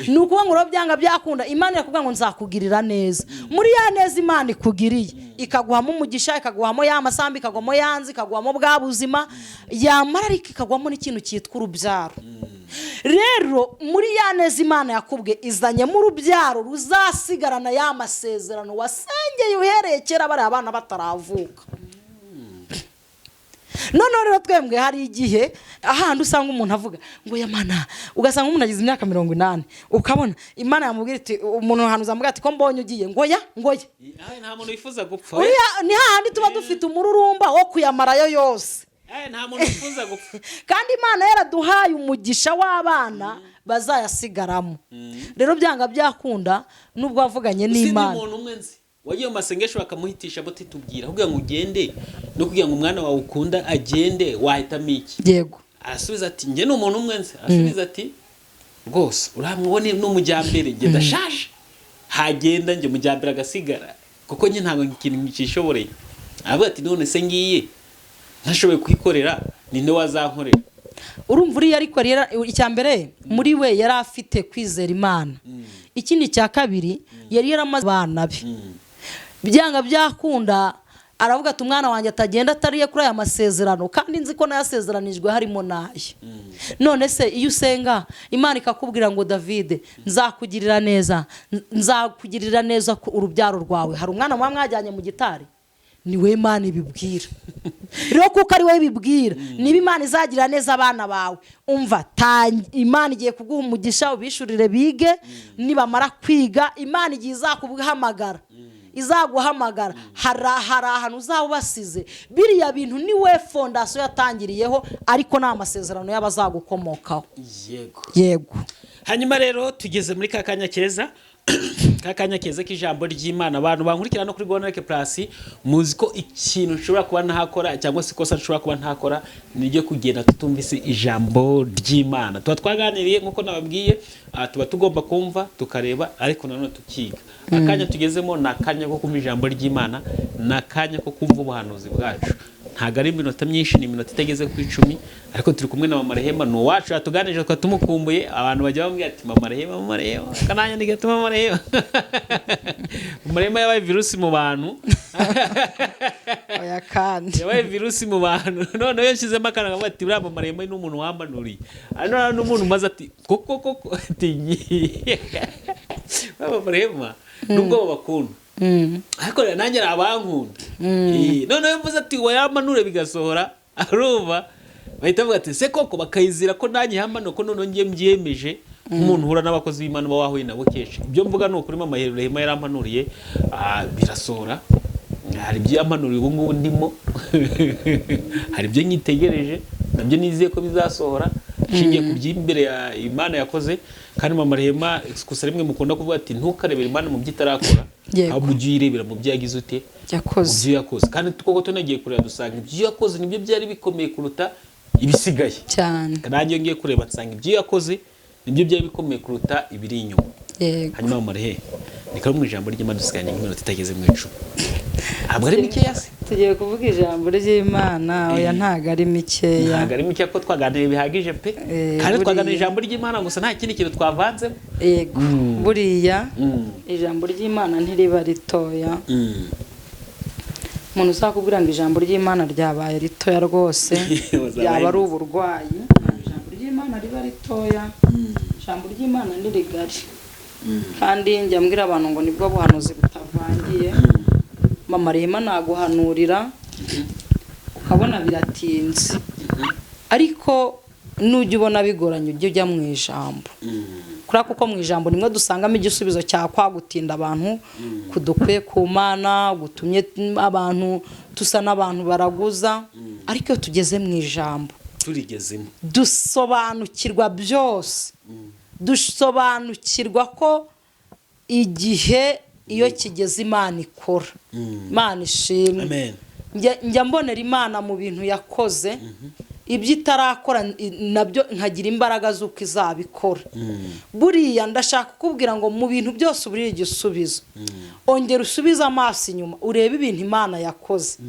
Ni ukuvuga ngo byanga byakunda Imana irakubwira ngo nzakugirira neza. Muri ya neza Imana ikugiriye ikaguhamo umugisha, ikaguhamo ya masambu, ikaguhamo yanzi, ikaguhamo bwa buzima, yamara ariko ikaguhamo n'ikintu cyitwa urubyaro. Rero muri ya neza Imana yakubwe izanyemo urubyaro ruzasigarana ya masezerano wasengeye uhereye kera bari abana bataravuka. None rero twembwe hari igihe ahandi usanga umuntu avuga ngo ya mana, ugasanga umuntu agize imyaka 80, ukabona Imana yamubwira iti umuntu ahantu uzamubwira ati ko mbonye ugiye ngo ya ngo ya. Nta muntu wifuza gupfa. Uriya ni hahandi tuba dufite umururumba wo kuyamarayo yose. Nta muntu wifuza gupfa. Kandi Imana yaraduhaye umugisha w'abana bazayasigaramo. Rero byanga byakunda nubwo wavuganye n'Imana. Umuntu umwe nzi wagiye mu masengesho bakamuhitisha bati tubwira kugira ngo ugende no kugira ngo umwana wawe ukunda agende wahitamo iki? Yego. Arasubiza ati njye ni umuntu umwe nzi. Arasubiza ati rwose uramubone n'umujyambere njye ndashaje, hagenda njye mujyambere agasigara kuko njye ntabwo ikintu nkishoboreye. Aravuga ati none se ngiye ntashoboye kwikorera ninde wazankorera? Urumva uriya ariko icya mbere muri we yari afite kwizera Imana. Ikindi cya kabiri yari yaramaze abana be. Byanga byakunda aravuga ati umwana wanjye atagenda atariye kuri aya masezerano kandi nzi ko nayasezeranijwe harimo naye. None se iyo usenga Imana ikakubwira ngo David nzakugirira neza, nzakugirira neza urubyaro rwawe, hari umwana muba mwajyanye mu gitari? Ni we Imana ibibwira. Rero kuko ari we ibibwira, niba Imana izagira neza abana bawe, umva Imana igiye kuguha umugisha ubishurire bige, nibamara kwiga Imana igiye izakuguhamagara. Izaguhamagara hari ahantu uzaba ubasize. Biriya bintu ni we fondasiyo yatangiriyeho, ariko ni amasezerano y'abazagukomokaho. Yego. Yego. Hanyuma rero tugeze muri ka kanya keza, ka kanya keza k'ijambo ry'Imana. Abantu bankurikira no kuri Gonareke Plus muzi ko ikintu nshobora kuba ntakora cyangwa se ikosa nshobora kuba ntakora ni ryo kugenda tutumvise ijambo ry'Imana. Tuba twaganiriye nkuko nababwiye, tuba tugomba kumva tukareba ariko nanone tukiga. Akanya tugezemo ni akanya ko kumva ijambo ry'Imana, ni akanya ko kumva ubuhanuzi bwacu. Ntago ari iminota myinshi, ni iminota itageze ku 10, ariko turi kumwe na Mama Rehema, ni uwacu yatuganije tukaba tumukumbuye. Abantu bajya bamubwira ati Mama Rehema, Mama Rehema, kananya ni gato Mama Rehema. Mama Rehema yabaye virusi mu bantu. Oya kandi. Yabaye virusi mu bantu. None iyo nshizemo akana nkavuga ati uriya Mama Rehema ni umuntu wambanuriye. Hano n'umuntu umaze ati koko koko ati Mama Rehema nubwo babakunda. Ariko nanjye abankunda. None mvuze ati wayamanure bigasohora, arumva bahita bavuga ati se koko, bakayizira ko nanjye hamano ko none ngiye mbyemeje nk'umuntu uhura n'abakozi b'Imana uba wahuye nabo kenshi. Ibyo mvuga ni ukuri Mama Rehema yarampanuriye, birasohora. Hari ibyo yampanuriye ubu ngubu ndimo, hari ibyo nyitegereje nabyo nizeye ko bizasohora nshingiye ku by'imbere ya Imana yakoze. Kandi Mama Rehema gusa rimwe mukunda kuvuga ati ntukarebere Imana mu byo itarakora, ahubwo ujye uyirebera mu byo yagize ute, yakoze. Mu byo yakoze. Kandi koko tunagiye kureba dusanga ibyo yakoze nibyo byari bikomeye kuruta ibisigaye cyane. Nanjye ngiye kureba nsanga ibyo yakoze nibyo byari bikomeye kuruta ibiri inyuma. Yego. Hanyuma Mama Rehema ni kamwe mu ijambo ry'Imana dusigaranye nk'iminota itageze mu 10. Ntabwo ari mikeya se? Tugiye kuvuga ijambo ry'Imana. Oya, ntago ari mikeya. Ntabwo ari mike, ko twaganiriye bihagije pe. Kandi twaganiriye ijambo ry'Imana gusa, nta kindi kintu twavanzemo. Yego, buriya ijambo ry'Imana ntiriba ritoya. Umuntu uzakubwira ngo ijambo ry'Imana ryabaye ritoya rwose, Uzaba yaba ari yemeza. uburwayi. Ntabwo ijambo ry'Imana riba ritoya, ijambo ry'Imana ni rigari. Kandi njya mbwira abantu ngo nibwo buhanuzi butavangiye. Mama Rehema naguhanurira ukabona biratinze, ariko nujya ubona bigoranye, ujye ujya mu ijambo, kubera kuko mu ijambo nimwe dusangamo igisubizo cya kwa gutinda abantu kudukwiye ku Mana, gutumye abantu dusa n'abantu baraguza. Ariko iyo tugeze mu ijambo, turigezemo, dusobanukirwa byose, dusobanukirwa ko igihe iyo kigeze Imana ikora. Imana ishimwe. Amen. Njya mbonera Imana mu bintu yakoze, ibyo itarakora nabyo nkagira imbaraga z'uko izabikora. Buriya ndashaka kukubwira ngo mu bintu byose uburiye igisubizo. Ongera usubize amaso inyuma, urebe ibintu Imana yakoze.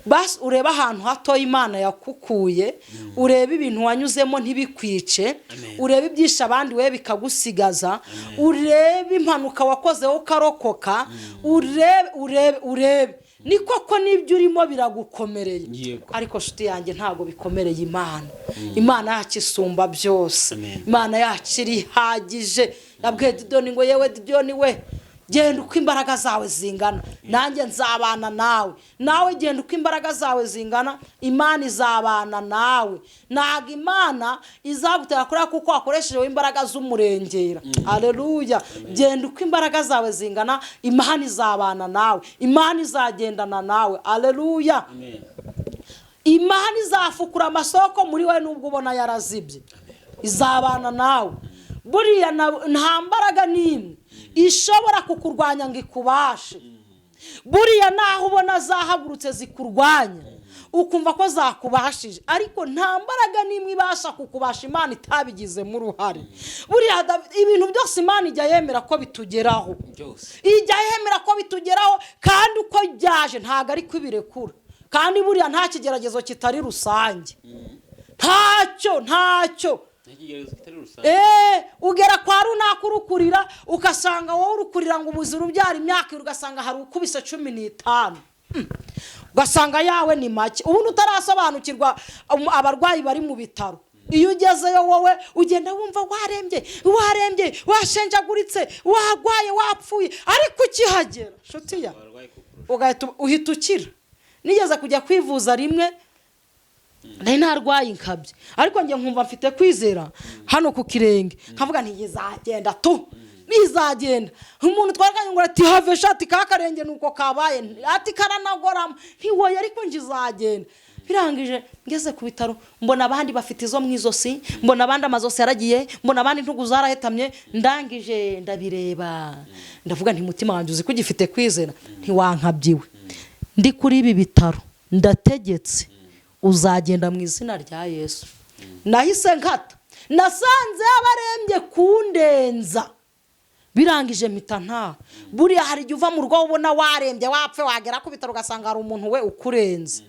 Basi urebe ahantu hatoya Imana yakukuye, urebe ibintu wanyuzemo ntibikwice, urebe ibyishe abandi we bikagusigaza, urebe impanuka wakozeho ukarokoka, urebe, urebe, urebe. Ni koko n'ibyo urimo biragukomereye, ariko nshuti yanjye, ntabwo bikomereye Imana. Imana yacu isumba byose. Amen. Imana yacu irihagije. Yabwiye Didoni ngo: "Yewe Didoni we, genda uko imbaraga zawe zingana, nanjye nzabana nawe." Nawe genda uko imbaraga zawe zingana, Imana izabana nawe. Ntabwo Imana izagutera kuriya kuko wakoreshejeho imbaraga z'umurengera. Aleluya! Genda uko imbaraga zawe zingana, Imana izabana nawe, Imana izagendana nawe. Aleluya! Amen. Imana izafukura amasoko muri we nubwo ubona yarazibye, izabana nawe. Buriya nta mbaraga n'imwe ishobora kukurwanya ngo ikubashe. Buriya naho ubona zahagurutse zikurwanya, ukumva ko zakubashije, ariko nta mbaraga n'imwe ibasha kukubasha Imana itabigizemo uruhare. Buriya ibintu byose Imana ijya yemera ko bitugeraho. Byose. Ijya yemera ko bitugeraho, kandi uko byaje ntabwo ari ko ibirekura. Kandi buriya nta kigeragezo kitari rusange, ntacyo, ntacyo. Nta kitari rusange. Ugera kwa runaka urukurira, ugasanga wowe urukurira ngo ubuze urubyara imyaka ibiri, ugasanga hari ukubise 15. Ugasanga yawe ni make. Ubundi utarasobanukirwa abarwayi bari mu bitaro, iyo ugezeyo wowe ugenda wumva warembye, warembye, washenjaguritse, warwaye, wapfuye, ariko ukihagera, nshuti ya Abarwayi kukurusha. ugahita uhita ukira. Nigeze kujya kwivuza rimwe, nari narwaye inkabye, ariko njye nkumva mfite kwizera hano ku kirenge, nkavuga nti izagenda tu, bizagenda. Umuntu twarakanye ngo ati: "Have shati ka karenge nuko kabaye," ati: "Karanagorama." Ntiwoye, ariko njye izagenda. Birangije ngeze ku bitaro, mbona abandi bafite izo mu izosi, mbona abandi amazosi yaragiye, mbona abandi intugu zarahetamye. Ndangije ndabireba, ndavuga nti: "Mutima wanjye, uzi ko ugifite kwizera, ntiwankabyiwe. Ndi kuri ibi bitaro, ndategetse, uzagenda mu izina rya Yesu." Nahise nkata, nasanze abarembye kundenza. Birangije mpita nta. Buriya hari igihe uva mu rugo ubona warembye, wapfe, wagera ku bitaro ugasanga hari umuntu we ukurenze.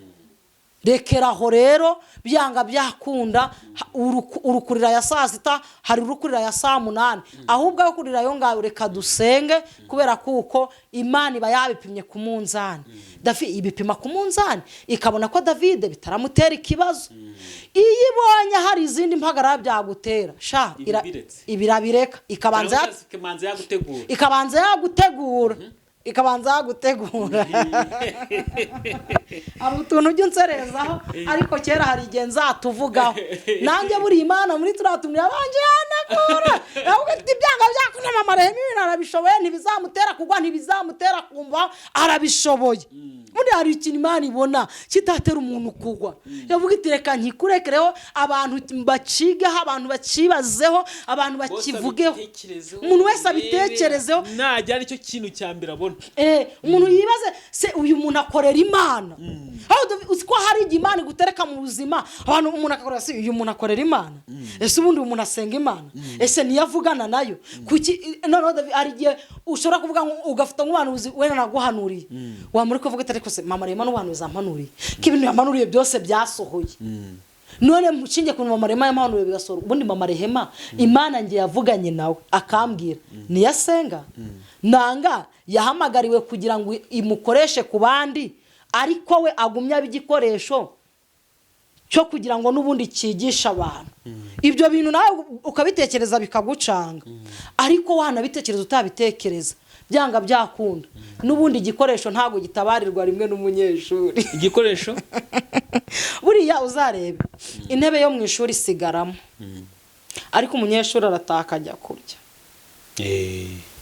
Rekera aho rero, byanga byakunda urukurira ya saa sita, hari urukurira ya saa munani, ahubwo aho kurira ayo ngayo, reka dusenge, kubera kuko Imana iba yabipimye ku munzani. Davi ibipima ku munzani, ikabona ko Davide bitaramutera ikibazo. Iyo ibonye hari izindi mpagarara byagutera sha, Ibiretse. ibirabireka, ikabanza Cyangwa se ikabanza yagutegura. Ikabanza yagutegura, ikabanza yagutegura. Hari utuntu ujya unserezaho, ariko kera hari igihe nzatuvugaho nanjye. Buriya Imana muri turiya tuntu yabanje yanagura, yavuga ati: "Ibyanga byakunda, mama Rehema ibintu arabishoboye, ntibizamutera kugwa, ntibizamutera kumva, arabishoboye." Buriya hari ikintu Imana ibona kitatera umuntu kugwa, yavuga iti: "Reka nkikurekereho, abantu bacigeho, abantu bacibazeho, abantu bakivugeho, umuntu wese abitekerezeho." Najya aricyo kintu cya mbere abona. Umuntu yibaze se uyu muntu akorera Imana? Aho uzi ko hari igihe Imana igutereka mu buzima, abantu, umuntu akakorera se uyu muntu akorera Imana? Ese ubundi uyu muntu asenga Imana? Ese niyo avugana nayo? Kuki noneho David, hari igihe ushobora kuvuga ngo ugafata nk'ubuhanuzi wenda naguhanuriye, wamara kuvuga ati: "Ariko se Mama Rema n'ubuhanuzi ampanuriye, ko ibintu yampanuriye byose byasohoye, none nshingiye ku Mama Rehema yampanuriye bigasohora?" Ubundi Mama Rehema, Imana nge yavuganye nawe akambwira, niyo asenga nanga yahamagariwe kugira ngo imukoreshe ku bandi, ariko we agumye abe igikoresho cyo kugira ngo n'ubundi cyigishe abantu. Ibyo bintu nawe ukabitekereza bikagucanga, ariko wanabitekereza utabitekereza, byanga byakunda n'ubundi igikoresho ntabwo gitabarirwa rimwe n'umunyeshuri. Igikoresho. Buriya uzarebe intebe yo mu ishuri isigaramo, ariko umunyeshuri arataha akajya kurya.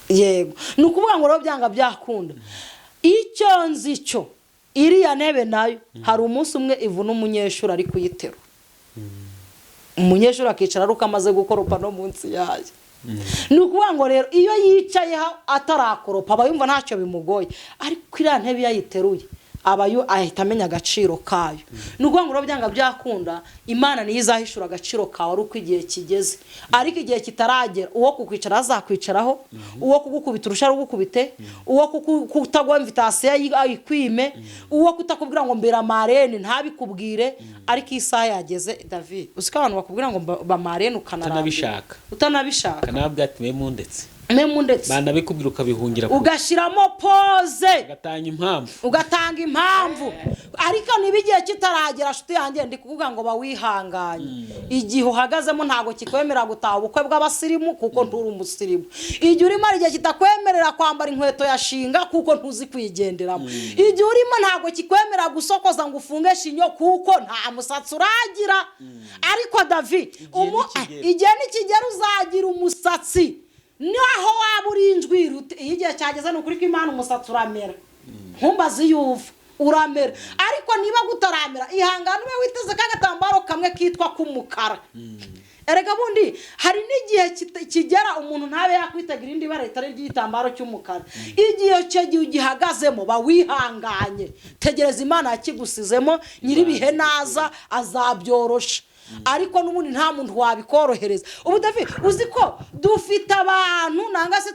Yego, ni ukuvuga ngo rero byanga byakunda, icyo nzi cyo, iriya ntebe nayo hari umunsi umwe ivuna umunyeshuri ari kuyiterura, umunyeshuri akicara ari uko amaze gukoropa no munsi yayo. Ni ukuvuga ngo rero iyo yicayeho atarakoropa aba yumva ntacyo bimugoye, ariko iriya ntebe iyo ayiteruye aba ahita amenya agaciro kayo. Ni ukuvuga ngo rero byanga byakunda, Imana niyo izahishura agaciro kawe ari uko igihe kigeze. Ariko igihe kitaragera, uwo kukwicara azakwicaraho, uwo kugukubita urusha rugukubite, uwo kutaguha invitation ayikwime, uwo kutakubwira ngo mbera marraine ntabikubwire. Ariko isaha yageze, David, uzi ko abantu bakubwira ngo ba marraine ukanarambirwa. Utanabishaka. Utanabishaka. Kanababwira ati: "Mwe mundetse." Mwe ndetse. Banabikubwira ukabihungira kure. Ugashyiramo pose. Ugatanga impamvu. Ugatanga impamvu. Ariko niba igihe kitaragera, nshuti yanjye, ndi kuvuga ngo bawihanganye. Igihe uhagazemo ntabwo kikwemerera gutaha ubukwe bw'abasirimu kuko nturi umusirimu. Igihe urimo hari igihe kitakwemerera kwambara inkweto ya shinga kuko ntuzi kuyigenderamo. Igihe urimo ntabwo kikwemerera gusokoza ngo ufunge shinyo kuko nta musatsi uragira. Ariko Davi, Nikigera. igihe nikigera uzagira umusatsi, naho waba uri injwiri iyo igihe cyageze, ni ukuri ko Imana, umusatsi uramera. Nkumbaze iyo uva, uramera. Ariko niba gutaramera, ihangane ube witeze k'agatambaro kamwe kitwa k'umukara. Erega bundi hari n'igihe kigera umuntu ntabe yakwitega irindi bara ritari iry'igitambaro cy'umukara. Igihe icyo gihe ugihagazemo, ba wihanganye, tegereza Imana yakigusizemo. Nyir'ibihe naza azabyorosha, ariko n'ubundi nta muntu wabikorohereza. Ubu David, uzi ko dufite abantu nanga se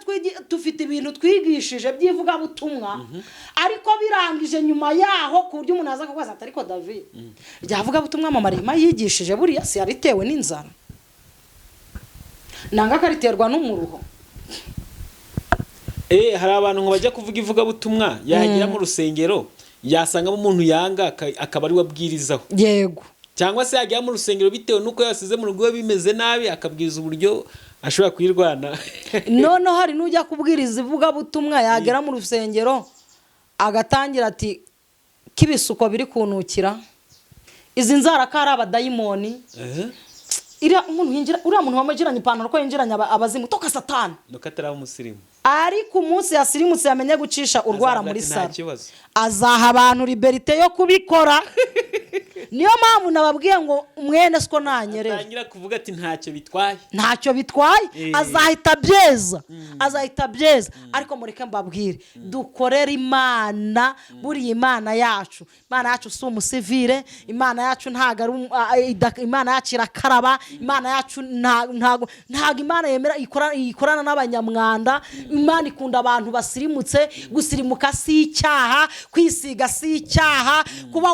dufite ibintu twigishije by'ivugabutumwa, ariko birangije nyuma yaho, ku buryo umuntu aza kubaza ati: "Ariko David, rya vugabutumwa Mama Rehema yigishije, buriya si yaritewe n'inzara nanga akariterwa n'umuruho?" Hari abantu ngo bajya kuvuga ivugabutumwa, yagera mu rusengero yasangamo umuntu yanga, akaba ari we abwirizaho. Cyangwa se yagera mu rusengero, bitewe n'uko yasize mu rugo iwe bimeze nabi, akabwiriza uburyo ashobora kuyirwana. Noneho hari n'ujya kubwiriza ivugabutumwa, yagera mu rusengero agatangira ati: "K'ibisuko biri kunukira, izi nzara ko ari abadayimoni." Iriya umuntu yinjira, uriya muntu wamugiranye ipantaro ko yinjiranye abazimu, toka Satani. Nuko ataraba umusirimu. Ariko umunsi yasirimutse, yamenye gucisha urwara Azavuga muri ati, "Nta saro, kibazo." azaha abantu liberté yo kubikora. Niyo mpamvu nababwiye ngo mwene siko nanyerera. Atangira kuvuga ati: "Ntacyo bitwaye." Ntacyo bitwaye. Azahita abyeza, azahita abyeza. Ariko mureke mbabwire, dukorere Imana. Buriya Imana yacu, Imana yacu si umusivire. Imana yacu ntabwo ari Imana yacu irakaraba. Imana yacu ntabwo Imana yemera ikorana n'abanyamwanda. Imana ikunda abantu basirimutse. Gusirimuka si icyaha, kwisiga si icyaha, kuba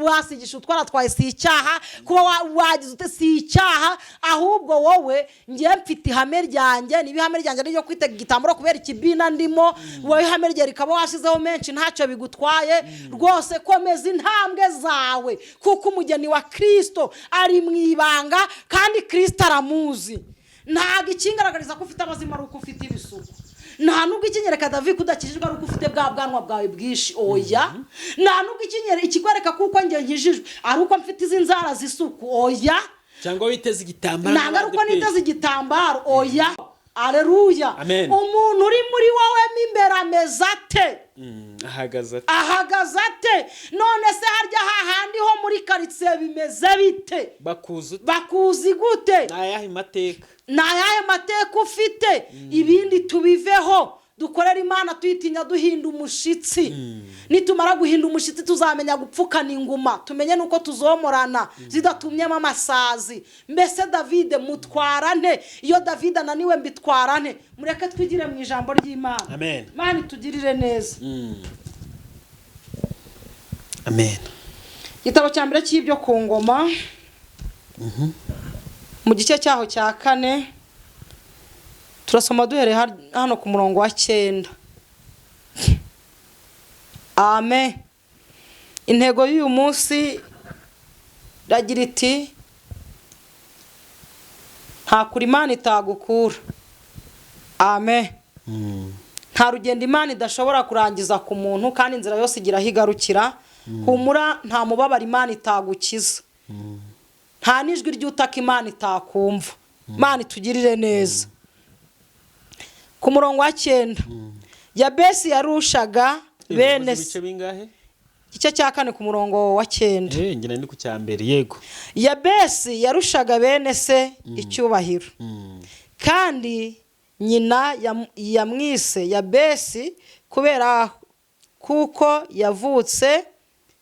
wasigisha utwara twawe si icyaha, kuba wagize ute si icyaha. Ahubwo wowe, ngiye mfite ihame ryanjye. Niba ihame ryanjye ari iryo kwitega igitambaro kubera ikibina ndimo, wowe ihame rye rikaba washyizeho menshi, ntacyo bigutwaye rwose. Komeza intambwe zawe, kuko umugeni wa Kirisito ari mu ibanga kandi Kirisito aramuzi. Ntabwo ikingaragariza ko ufite abazima ari uko ufite ibisuko. Nta nubwo ikinyereka, David, ko udakijijwe ari uko ufite bwa bwanwa bwawe bwinshi. Oya, nta nubwo ikikwereka kuko njye nkijijwe ari uko mfite izi nzara z'isuku. Oya. Cyangwa witeze igitambaro. Ntabwo ari uko niteze igitambaro. Oya, aleluya. Amen. Umuntu uri muri wowe mo imbere ameze ate? Ahagaze ate? Ahagaze ate? None se harya hahandi ho muri karitsiye bimeze bite? Bakuzi ute? Bakuzi gute? Ni ayahe mateka? Ni ayahe mateka ufite? Ibindi tubiveho. Dukorera Imana tuyitinya, duhinda umushitsi. Nitumara guhinda umushitsi, tuzamenya gupfukana inguma, tumenye nuko tuzomorana zidatumyemo amasazi. Mbese Davide mutwara nte? Iyo Davide ananiwe mbitwara nte? Mureke twigire mu ijambo ry'Imana. Amen. Imana itugirire neza. Amen. Igitabo cya mbere cy'Ibyo ku Ngoma, mu gice cyaho cya 4, turasoma duhereye hano ku murongo wa 9. Amen. Intego y'uyu munsi iragira iti: "Nta kure Imana itagukura." Amen. Nta rugendo Imana idashobora kurangiza ku muntu, kandi inzira yose igira aho igarukira. Humura, nta mubabaro Imana itagukiza, nta n'ijwi ry'utaka Imana itakumva. Imana itugirire neza. Ku murongo wa 9: Yabesi yarushaga bene Uvuze ibice bingahe? Igice cya 4, ku murongo wa 9. Ngira ni ku cya mbere, yego. Yabesi yarushaga bene se icyubahiro, kandi nyina yamwise Yabesi kubera kuko yavutse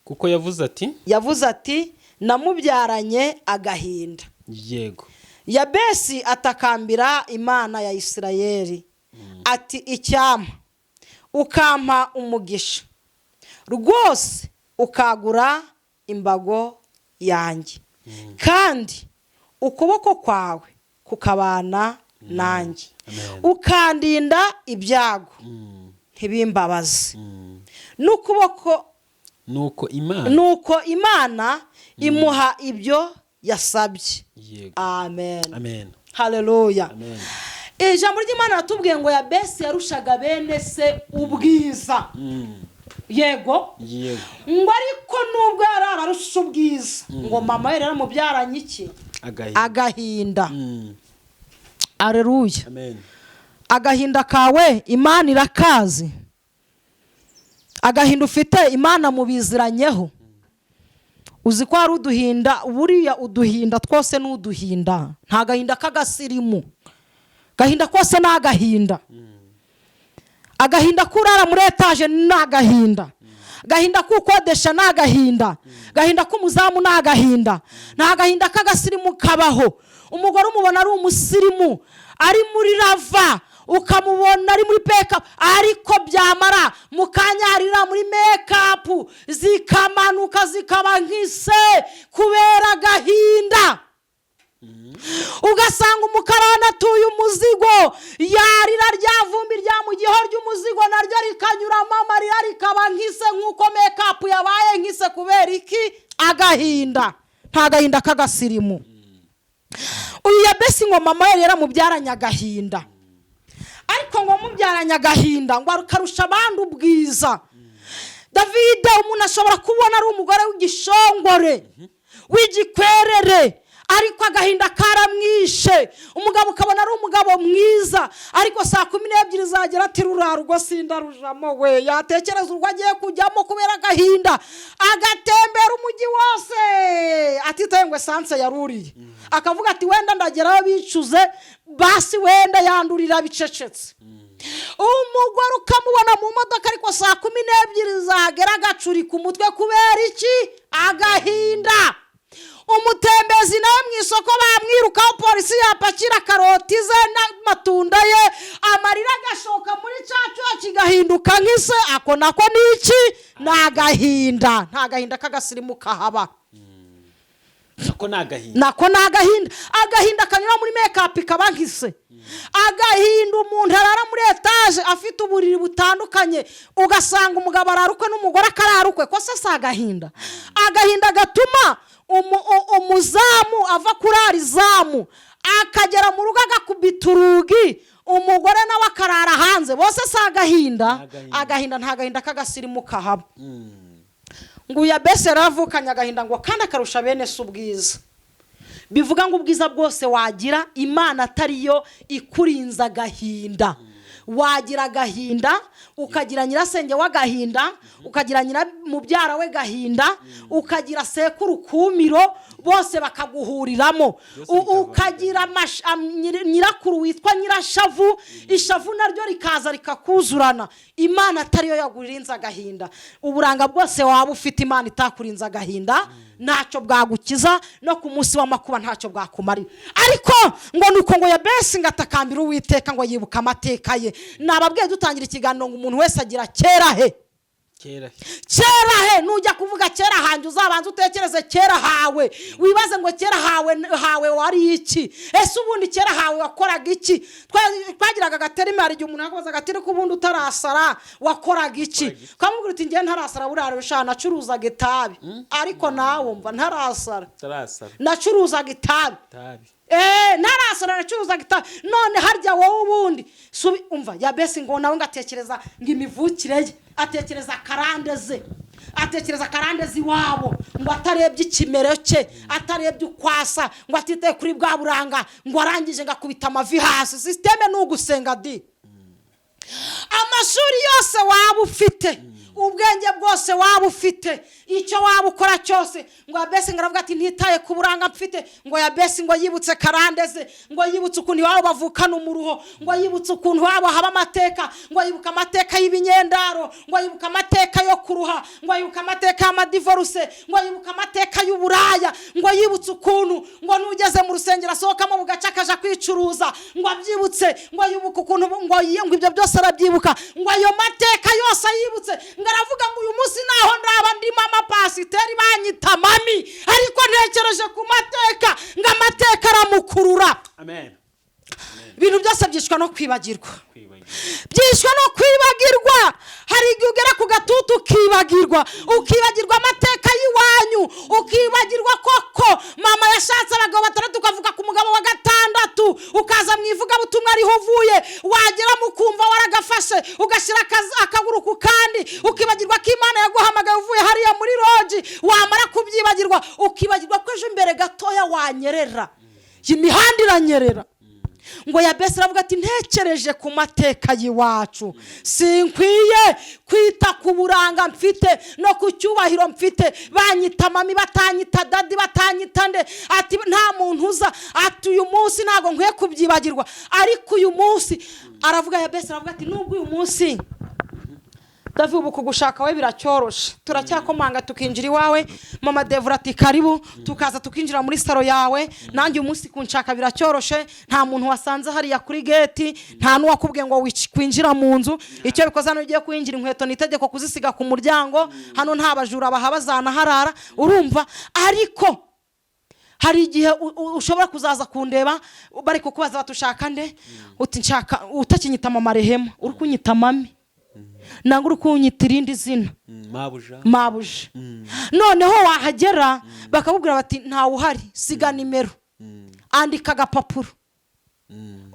Kuko yavuze ati: Yavuze ati: "Namubyaranye agahinda." Yabesi atakambira Imana ya Isirayeli ati: "Icyampa ukampa umugisha rwose, ukagura imbago yanjye, kandi ukuboko kwawe kukabana nanjye, Amen. ukandinda ibyago ntibimbabaze n'ukuboko." Nuko Imana Nuko Imana imuha ibyo yasabye. Amen. Amen. Haleluya. Amen. Ijambo ry'Imana ratubwiye ngo Yabesi yarushaga bene se ubwiza. Yego. Ngo ariko nubwo yari abarusha ubwiza, ngo mama we rero mubyaranye iki? Agahinda. Agahinda. Aleluya. Amen. Agahinda kawe Imana irakazi. Agahinda ufite Imana mubiziranyeho. Uzi ko hari uduhinda? Buriya uduhinda twose ni uduhinda, nta gahinda k'agasirimu. Gahinda kose ni agahinda. Agahinda k'urara muri etaje ni agahinda, agahinda k'ukodesha ni agahinda, agahinda k'umuzamu ni agahinda. Nta gahinda k'agasirimu kabaho. Umugore umubona ari umusirimu, ari muri RAV4, ukamubona ari muri pickup, ariko byamara mu kanya harira muri makeup zikamanuka zikaba nk'ise kubera agahinda. Ugasanga umukarani atuye umuzigo, yarira rya vumbi rya mu giho ry'umuzigo naryo rikanyuramo amarira, rikaba nk'ise nk'uko makeup yabaye nk'ise. Kubera iki? Agahinda. Nta gahinda k'agasirimu. Uyu Yabesi, ngo mama yari yaramubyaranye agahinda, ariko ngo mubyaranye agahinda, ngo akarusha abandi ubwiza. Davide, umuntu ashobora kubona ari umugore w'igishongore, w'igikwerere, ariko agahinda karamwishe. Umugabo ukabona ari umugabo mwiza, ariko saa 12 zagera ati: "Ruriya rugo sindarujamo we." Yatekereza urwo agiye kujyamo kubera agahinda, agatembera umujyi wose atitaye ngo essence yaruriye, akavuga ati: "Wenda ndageraho bicuze, basi wenda yandurira bicecetse." Umugore ukamubona mu modoka, ariko saa 12 zagera agacurika umutwe. Kubera iki? Agahinda. Umutembezi nawe mu isoko bamwirukaho, polisi yapakira karoti ze n'amatunda ye, amarira agashoka muri cya cyuya kigahinduka nk'ise. Ako nako ni iki? Ni agahinda. Nta gahinda k'agasirimu kahaba. Nako ni agahinda. Nako ni agahinda. Agahinda kanyura muri makeup kaba nk'ise. Agahinda umuntu arara muri etaje afite uburiri butandukanye, ugasanga umugabo arara ukwe n'umugore akarara ukwe, ko se si agahinda? Agahinda gatuma umuzamu ava kurara izamu, akagera mu rugo agakubita urugi, umugore nawe akarara hanze, bose si agahinda? Agahinda. Agahinda, nta gahinda k'agasirimu kahaba. Ngo uyu Yabesi yaravukanye agahinda, ngo kandi akarusha bene se ubwiza. Bivuga ngo ubwiza bwose wagira, Imana atariyo ikurinze agahinda. Wagira agahinda, ukagira nyirasenge w'agahinda, ukagira nyira mubyara we gahinda, ukagira sekuru kumiro, bose bakaguhuriramo. Ukagira nyirakuru witwa nyirashavu, ishavu naryo rikaza rikakuzurana. Imana atariyo yagurinze agahinda, uburanga bwose waba ufite, Imana itakurinze agahinda ntacyo bwagukiza, no ku munsi w'amakuba ntacyo bwakumarira. Ariko ngo nuko ngo Yabesi ngo atakambira Uwiteka, ngo yibuka amateka ye. Nababwiye dutangira ikiganiro ngo umuntu wese agira kera he. Kera. Kera he. Nujya kuvuga kera hanjye, uzabanza utekereze kera hawe, wibaze ngo kera hawe wari iki? Ese ubundi kera hawe wakoraga iki? Twagiraga agaterime, hari igihe umuntu yakubaza agateri ko ubundi utarasara wakoraga iki? Ukamubwira uti ngewe ntarasara buriya rusha nacuruzaga itabi. Ariko nawe mva ntarasara. Utarasara. Nacuruzaga itabi. Itabi. Ntarasara nacuruzaga itabi. None harya wowe ubundi subi umva Yabesi ngo nawe ngatekereza ngo imivukire ye, atekereza karande ze, atekereza karande z'iwabo, ngo atarebye ikimero cye, atarebye ukwasa, ngo atitaye kuri bwa buranga, ngo arangije ngo akubita amavi hasi. Système ni ugusenga di. Amashuri yose waba ufite, ubwenge bwose waba ufite, icyo waba ukora cyose, ngo Yabesi ngo aravuga ati ntitaye ku buranga mfite. Ngo Yabesi ngo yibutse karande ze, ngo yibutse ukuntu iwabo bavukana umuruho, ngo yibutse ukuntu iwabo haba amateka, ngo yibuka amateka y'ibinyendaro, ngo yibuka amateka yo kuruha, ngo yibuka amateka y'amadivoruse, ngo yibuka amateka y'uburaya, ngo yibutse ukuntu ngo n'ugeze mu rusengero asohokamo bugaca akaja kwicuruza, ngo abyibutse, ngo yibuka ukuntu ngo ibyo byose arabyibuka, ngo ayo mateka yose ayibutse, ngo aravuga ngo uyu munsi naho ndaba ndi mama pasiteri banyita mami, ariko ntekereje ku mateka, ngo amateka aramukurura. Amen. Ibintu byose byishwa no kwibagirwa. Kwibagirwa. Byishwa no kwibagirwa. Hari igihe ugera ku gatutu ukibagirwa, ukibagirwa amateka y'iwanyu, ukibagirwa koko mama yashatse abagabo batandatu, ukavuga ku mugabo wa gatandatu, ukaza mu ivugabutumwa ariho uvuye, wagera mu kumva waragafashe, ugashyira akaguru ku kandi, ukibagirwa ko Imana yaguhamagaye uvuye hariya muri roji. Wamara kubyibagirwa, ukibagirwa ko ejo imbere gatoya wanyerera, iyi mihanda iranyerera. Ngo Yabesi aravuga ati ntekereje ku mateka y'iwacu, sinkwiye kwita ku buranga mfite no ku cyubahiro mfite, banyita mami, batanyita daddy, batanyita nde, ati nta muntu uza, ati uyu munsi ntabwo nkwiye kubyibagirwa. Ariko uyu munsi aravuga, Yabesi aravuga ati nubwo uyu munsi Davi ubu kugushaka we biracyoroshe, turacyakomanga tukinjira iwawe, mama Devura ati karibu, tukaza tukinjira muri salo yawe. Nanjye uyu munsi kunshaka biracyoroshe, nta muntu wasanze hariya kuri geti, nta n'uwakubwiye ngo kwinjira mu nzu. Icyo bikoze hano ugiye kwinjira, inkweto ni itegeko kuzisiga ku muryango, hano nta bajura bahaba zanaharara, urumva. Ariko hari igihe ushobora kuzaza kundeba bari kukubaza bati ushaka nde, uti nshaka utakinyita mama Rehema, uri kunyita mami, nangwa uri kunyita irindi zina. Mabuja. Mabuja. Noneho wahagera bakakubwira bati ntawe uhari, siga nimero, andika agapapuro.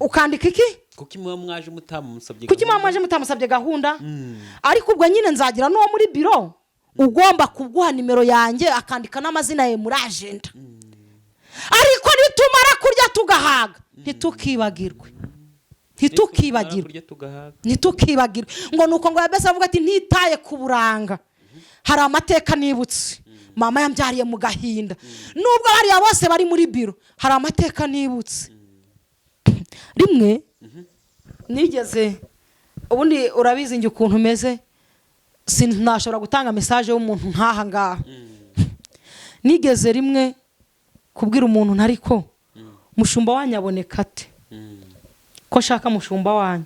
Ukandika iki? Kuki muba mwaje mutamusabye? Kuki muba mwaje mutamusabye gahunda? Ariko ubwo nyine nzagira n'uwo muri biro ugomba kuguha nimero yanjye, akandika n'amazina ye muri agenda. Ariko nitumara kurya tugahaga, ntitukibagirwe, ntitukibagirwe. Kurya tugahaga. Ntitukibagirwe. Ngo nuko ngo Yabesi avuga ati ntitaye ku buranga, hari amateka nibutse, mama yambyariye mu gahinda, nubwo bariya bose bari muri biro, hari amateka nibutse. Rimwe nigeze, ubundi urabizi njye ukuntu umeze, sinashobora gutanga message y'umuntu nk'aha ngaha. Nigeze rimwe kubwira umuntu ntariko mushumba wanyu aboneka ate, ko nshaka mushumba wanyu.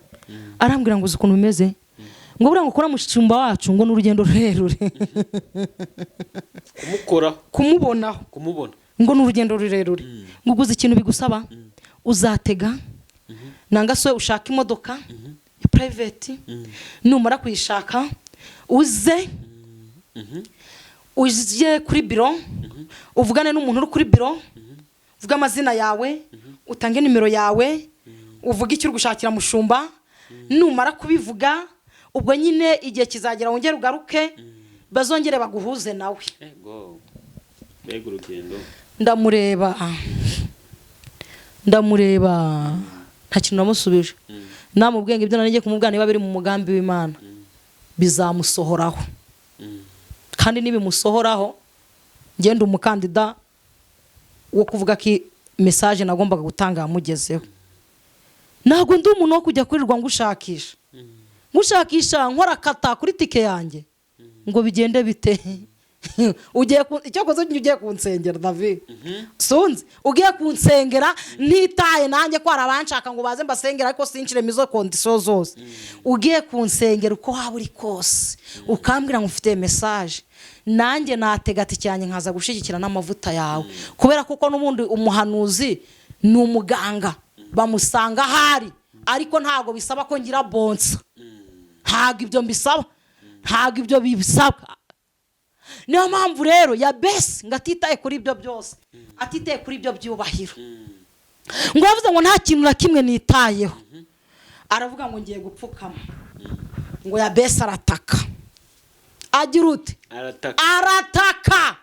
Arambwira ngo uzi ukuntu bimeze, ngo buriya ngo ukora mushumba wacu ngo ni urugendo rurerure. Kumukoraho. Kumubonaho. Kumubona. Ngo ni urugendo rurerure, ngo uguze ikintu bigusaba uzatega nanga se ushaka imodoka ya private, numara kuyishaka uze ujye kuri biro, uvugane n'umuntu uri kuri biro, uvuge amazina yawe, utange nimero yawe, uvuge icyo uri gushakira mushumba. Numara kubivuga, ubwo nyine igihe kizagera wongere ugaruke, bazongere baguhuze nawe. Ego, mbega urugendo! Ndamureba, ndamureba, nta kintu namusubije. Namubwiye ngo ibyo nari ngiye kumubwira niba biri mu mugambi w'Imana bizamusohoraho, kandi nibimusohoraho ngenda umukandida wo kuvuga ko message nagombaga gutanga yamugezeho. Ntabwo ndi umuntu wo kujya kwirirwa ngushakisha ngushakisha nkora kata kuri tike yanjye ngo bigende bite. Ugiye icyo koze, ugiye kunsengera, David, sunzi ugiye kunsengera, ntitaye nanjye ko hari abanshaka ngo baze mbasengera, ariko sinshiremo izo condition zose. Ugiye kunsengera, uko waba uri kose, ukambwira ngo ufite message, nanjye natega tike yanjye nkaza gushyigikira n'amavuta yawe, kubera kuko n'ubundi umuhanuzi ni umuganga, bamusanga ahari, ariko ntabwo bisaba ko ngira bonsa, ntabwo ibyo mbisaba, ntabwo ibyo bisabwa. Niyo mpamvu rero Yabesi ngo atitaye kuri ibyo byose, atitaye kuri ibyo byubahiro, ngo yavuze ngo nta kintu na kimwe nitayeho. Aravuga ngo ngiye gupfukama. Ngo Yabesi arataka, agira ute? Arataka. Arataka.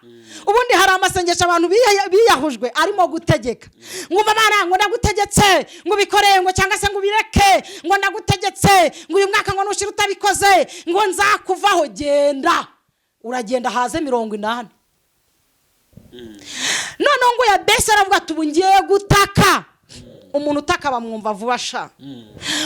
Ubundi hari amasengesho abantu biyahujwe arimo gutegeka, ngo mama, ngo ndagutegetse ngo ubikoreye, ngo cyangwa se ngo ubireke, ngo ndagutegetse ngo uyu mwaka ngo nushira utabikoze ngo nzakuvaho. Genda, uragenda haze 80. Noneho ngo Yabesi aravuga ati ubu ngiye gutaka. Umuntu utaka bamwumva vuba sha.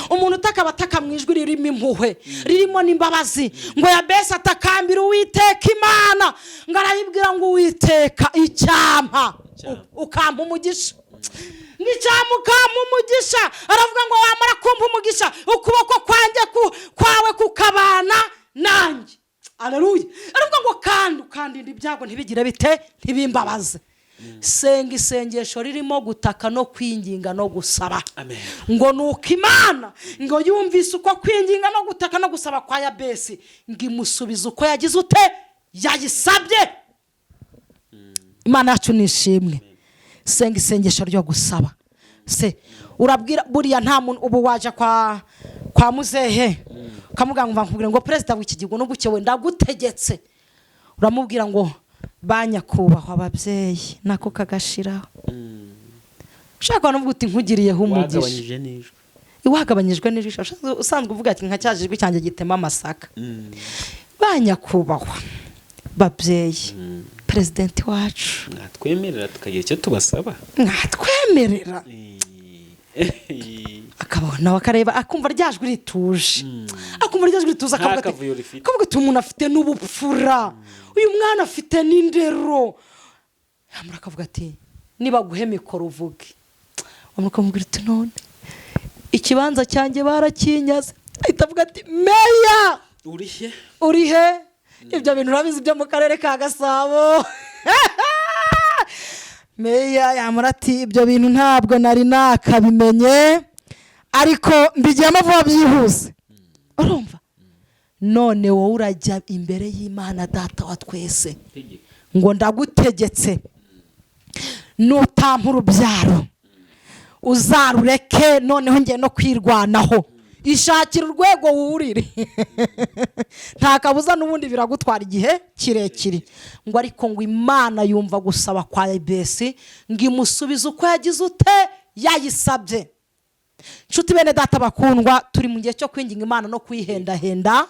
Umuntu utaka abataka mu ijwi ririmo impuhwe, ririmo n'imbabazi. Ngo Yabesi atakambira Uwiteka Imana, ngo arayibwira ngo Uwiteka, icyampa Icyampa. ukampa umugisha, ngo icyampa ukampa umugisha. Aravuga ngo wamara kumpa umugisha, ukuboko kwanjye kwawe kukabana nanjye. Aleluya. Aravuga ngo kandi ukandinda ibyago ntibigire bite? Ntibimbabaze. Senga isengesho ririmo gutaka no kwinginga no gusaba. Amen. Ngo nuko Imana ngo yumvise uko kwinginga no gutaka no gusaba kwa Yabesi, ngo imusubize uko yagize ute? Yayisabye. Imana yacu ni ishimwe. Senga isengesho ryo gusaba. Se urabwira buriya nta muntu ubu waja kwa muzehe ukamubwira ngo mva nkubwire ngo perezida w'iki gihugu n'ubukewe ndagutegetse, uramubwira ngo ba nyakubahwa ababyeyi, nako kagashiraho. Ushaka no uti nkugiriyeho umugisha. Wagabanyije n'ijwi. Wagabanyijwe n'ijwi, usanzwe uvuga ati nka cya jwi cyanjye gitema amasaka. Ba nyakubahwa babyeyi, perezidenti wacu, mwatwemerera tukagira icyo tubasaba? Mwatwemerera? Akabona nawe akareba, akumva rya jwi rituje, akumva rya jwi rituje, akavuga Nta ati kavuyo rifite. Akavuga ati umuntu afite n'ubupfura, uyu mwana afite n'indero. Yamara akavuga ati niba guhe mikoro uvuge. Wamara ukamubwira uti none ikibanza cyanjye barakinyaze, ahita avuga ati meya, urihe? Uri he? Ibyo bintu urabizi byo mu karere ka Gasabo. Meya yamara ati ibyo bintu ntabwo nari nakabimenye, ariko mbigiyemo vuba byihuse. Urumva none wowe urajya imbere y'Imana Data wa twese Tegeka. ngo ndagutegetse, nutampa urubyaro uzarureke, noneho ngiye no kwirwanaho. Ishakira urwego wurire, nta kabuza n'ubundi biragutwara igihe kirekire. Ngo ariko ngo Imana yumva gusaba kwa Yabesi, ngo imusubize uko yagize ute? Yayisabye. Nshuti bene data bakundwa, turi mu gihe cyo kwinginga Imana no kuyihendahenda,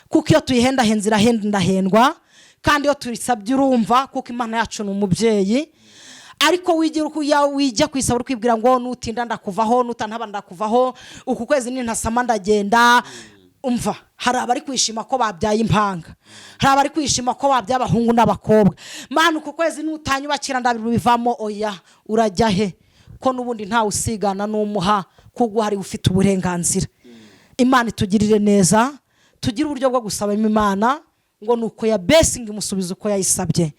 kuko iyo tuyihendahenze irahendahendwa, kandi iyo tuyisabye urumva, kuko Imana yacu ni umubyeyi. Ariko wigira uko wijya kuyisaba uri kwibwira ngo nutinda ndakuvaho, nutantaba ndakuvaho, uku kwezi nintasama ndagenda. Umva, hari abari kwishima ko babyaye impanga, hari abari kwishima ko babyaye abahungu n'abakobwa. Mana, uku kwezi nutanyubakira ndabivamo. Oya, urajya he ko n'ubundi ntawe usigana n'umuha kuko hari ufite uburenganzira? Imana itugirire neza, tugire uburyo bwo gusabamo Imana. Ngo ni uko Yabesi ngo imusubize uko yayisabye.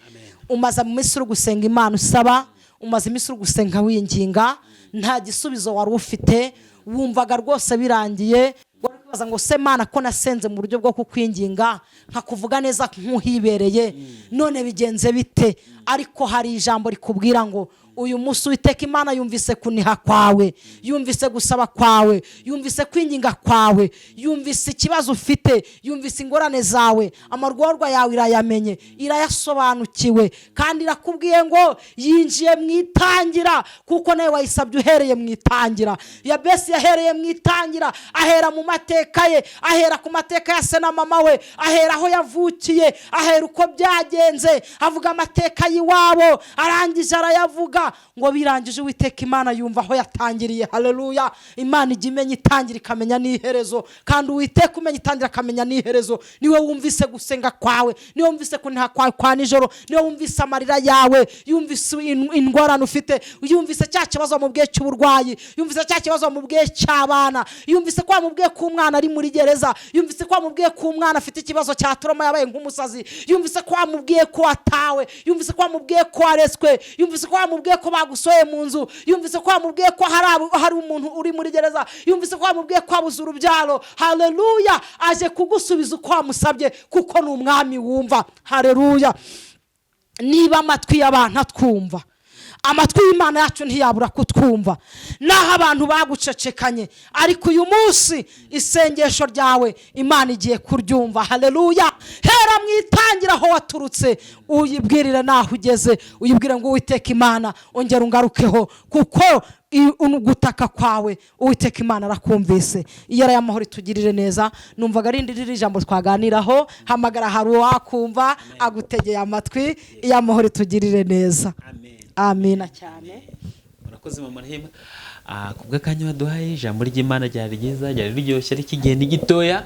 Umaze mu minsi uri gusenga Imana usaba, umaze iminsi uri gusenga winginga, nta gisubizo wari ufite, wumvaga rwose birangiye. Wari kwibaza ngo se Mana, ko nasenze mu buryo bwo kukwinginga, nkakuvuga neza nk'uhibereye, none bigenze bite? Ariko hari ijambo rikubwira ngo Uyu munsi Uwiteka Imana yumvise kuniha kwawe, yumvise gusaba kwawe, yumvise kwinginga kwawe, yumvise ikibazo ufite, yumvise ingorane zawe, amarworwa yawe irayamenye, irayasobanukiwe, kandi irakubwiye ngo yinjiye mu itangira, kuko nawe wayisabye uhereye mu itangira. Yabesi yahereye mu itangira, ahera mu mateka ye, ahera ku mateka ya se na mama we, ahera aho yavukiye, ahera uko byagenze, avuga amateka y'iwabo, arangije arayavuga ngo birangije Uwiteka Imana yumva aho yatangiriye. Haleluya! Imana ijya imenya itangira ikamenya n'iherezo, kandi Uwiteka umenya itangira akamenya n'iherezo niwe wumvise gusenga kwawe, niwe wumvise kuniha kwawe kwa nijoro, niwe wumvise amarira yawe, yumvise ingorane ufite, yumvise cya kibazo wamubwiye cy'uburwayi, yumvise cya kibazo wamubwiye cy'abana, yumvise ko wamubwiye ko umwana ari muri gereza, yumvise ko wamubwiye ko umwana afite ikibazo cya trauma yabaye nk'umusazi, yumvise ko wamubwiye ko watawe, yumvise ko wamubwiye ko waretswe, yumvise ko wamubwiye ko bagusohoye mu nzu, yumvise ko wamubwiye ko hari umuntu uri muri gereza, yumvise ko wamubwiye ko wabuze urubyaro. Haleluya! Aje kugusubiza uko wamusabye, kuko ni umwami wumva. Haleluya! Niba amatwi y'abantu atwumva, amatwi y'Imana yacu ntiyabura kutwumva. Naho abantu bagucecekanye, ariko uyu munsi isengesho ryawe Imana igiye kuryumva. Haleluya! Hera mu itangira aho waturutse, uyibwirire n'aho ugeze, uyibwire ngo Uwiteka Imana ongera ungarukeho, kuko gutaka kwawe Uwiteka Imana arakumvise. Iyo ari amahoro itugirire neza. Numvaga ari indi jambo twaganiraho. Hamagara, hari uwakumva agutegeye amatwi. Iyo amahoro itugirire neza. Amen. Amina cyane. Murakoze, mama Rehema, ku bw'akanya waduhaye. Ijambo ry'Imana ryari ryiza, ryari riryoshye, ariko igihe ni gitoya.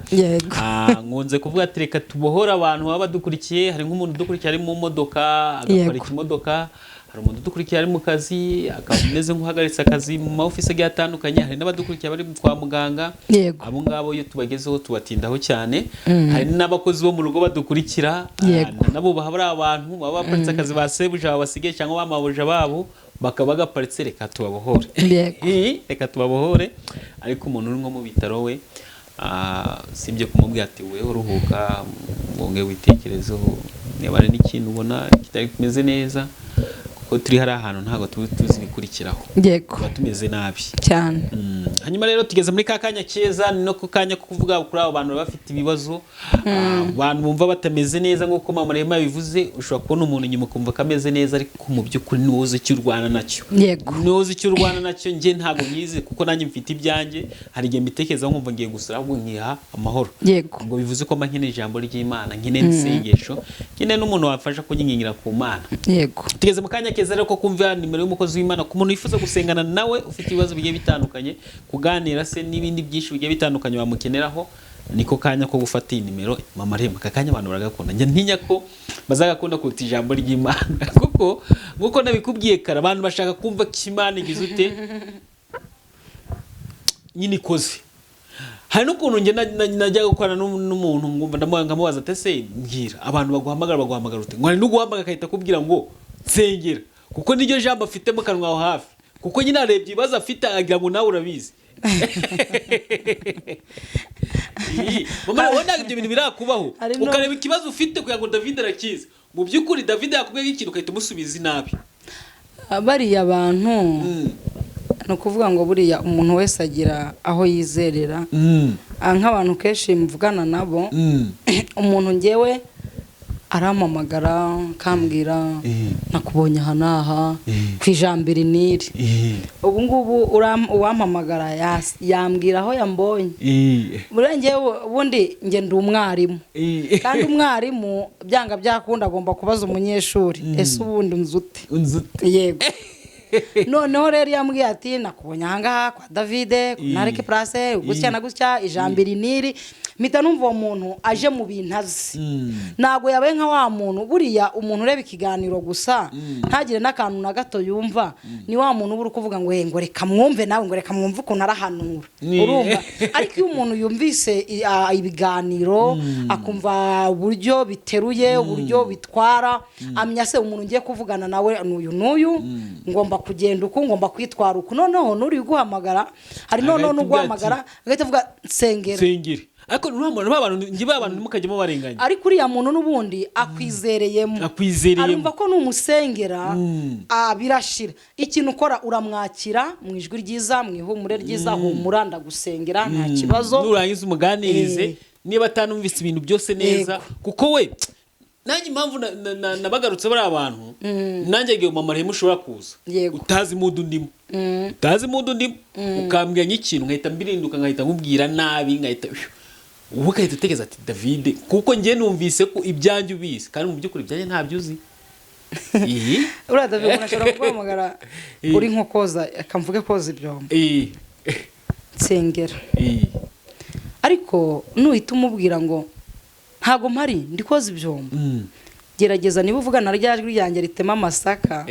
Nkunze kuvuga ati reka tubohore abantu baba badukurikiye. Hari nk'umuntu udukurikiye ari mu modoka, agaparika imodoka. Hari umuntu udukurikiye ari mu kazi, akaba ameze nk'uhagaritse akazi mu ma office agiye atandukanye. Hari n'abadukurikiye bari kwa muganga. Abo ngabo iyo tubagezeho tubatindaho cyane. Hari n'abakozi bo mu rugo badukurikira. Nabo baba ari abantu baba baparitse akazi ba sebuja babasigaye cyangwa ba mabuja babo, bakaba bagaparitse. Reka tubabohore. Reka tubabohore. Ariko umuntu uri nko mu bitaro we, sibye kumubwira ati wewe uruhuka, wongere witekerezeho niba hari n'ikintu ubona kitari kimeze neza, kuko turi hari ahantu ntabwo tuba tuzi ibikurikiraho, tuba tumeze nabi cyane. Hanyuma rero tugeze muri ka kanya keza, ni no ku kanya ko kuvuga kuri abo bantu baba bafite ibibazo, abantu bumva batameze neza. Nk'uko mama Rehema yabivuze, ushobora kubona umuntu inyuma ukumva ko ameze neza, ariko mu by'ukuri ni wowe uzi icyo urwana nacyo. Ni wowe uzi icyo urwana nacyo. Njye ntabwo nyizi, kuko nanjye mfite ibyanjye. Hari igihe mbitekerezaho nkumva ngiye gusura, ahubwo nkiha amahoro. Ubwo bivuze ko mba nkeneye ijambo ry'Imana, nkeneye n'isengesho, nkeneye n'umuntu wafasha kunyingingira ku Mana. Tugeze mu kanya keza rero ko kumva nimero y'umukozi w'Imana, ku muntu wifuza gusengana nawe, ufite ibibazo bigiye bitandukanye, kuganira se n'ibindi byinshi bigiye bitandukanye wamukeneraho. Niko kanya ko gufata iyi nimero. Mama Rehema, aka kanya abantu baragakunda. Njya ntinya ko bazagakunda kuruta ijambo ry'Imana, kuko nk'uko nabikubwiye kare, abantu bashaka kumva ko Imana igize ute nyine ikoze. Hari n'ukuntu njye najya gukorana n'umuntu, nkumva nkamubaza ati ese mbwira, abantu baguhamagara baguhamagara ute? Ngo hari n'uguhamagara agahita akubwira ngo nsengera, kuko niryo jambo afite mu kanwa aho hafi, kuko nyine arebye ibibazo afite agira ngo nawe urabizi. Mama, wowe ntabwo ibyo bintu birakubaho? Hari Ukareba ikibazo ufite kugira ngo David arakizi, mu by'ukuri David yakubwiye ikintu ugahita umusubiza inabi. Bariya bantu, ni ukuvuga ngo buriya umuntu wese agira aho yizerera. Nk'abantu kenshi mvugana nabo, umuntu ngewe arampamagara akambwira nakubonye aha n'aha ku ijambo iri n'iri. Ubu ngubu uwampamagara yambwira aho yambonye. Buriya ngewe ubundi nge ndi umwarimu, kandi umwarimu byanga byakunda agomba kubaza umunyeshuri: ese ubundi unzi ute? Unzi ute? Yego. Noneho rero iyo ambwiye ati nakubonye ahangaha kwa Davide ku Nareke Place gutya na gutya, ijambo iri n'iri, mpita numva uwo muntu aje mu bintu azi. Ntabwo yabaye nka wa muntu, buriya umuntu ureba ikiganiro gusa ntagire n'akantu na gato yumva, ni wa muntu uba uri kuvuga ngo ngo reka mwumve nawe, ngo reka mwumve ukuntu arahanura. Urumva, ariko iyo umuntu yumvise ibiganiro, akumva uburyo biteruye, uburyo bitwara, amenya se umuntu ngiye kuvugana nawe n'uyu n'uyu, ngomba kugenda uku, ngomba kwitwara uku. Noneho n'uri guhamagara hari noneho Agahita avuga ati, n'uguhamagara agahita avuga nsengera. Nsengere. Ariko ba bantu njye, ba bantu ntimukajyemo barenganya. Ariko uriya muntu n'ubundi akwizereyemo. Akwizereyemo. Arumva ko numusengera birashira. Ikintu ukora, uramwakira mu ijwi ryiza, mu ihumure ryiza: "Humura, ndagusengera, nta kibazo." Nurangiza umuganirize. Niba atanumvise ibintu byose neza, kuko we nanjye impamvu nabagarutse bariya bantu, nanjye igihe mama Rehema ushobora kuza utazi mood ndimo, utazi mood ndimo, ukambwira nk'ikintu nkahita mbirinduka, nkahita nkubwira nabi, nkahita ubu ugahita utekereza ati: "David, kuko njye numvise ko ibyanjye ubizi, kandi mu by'ukuri ibyanjye ntabyo uzi." Iyi Uriya David, umuntu ashobora kuguhamagara uri nko koza, akamvuge koza ibyombo: "Nsengera." Ariko nuhita umubwira ngo: "Ntago mpari, ndi koza ibyombo," gerageza niba uvugana rya jwi ryanjye ritema amasaka,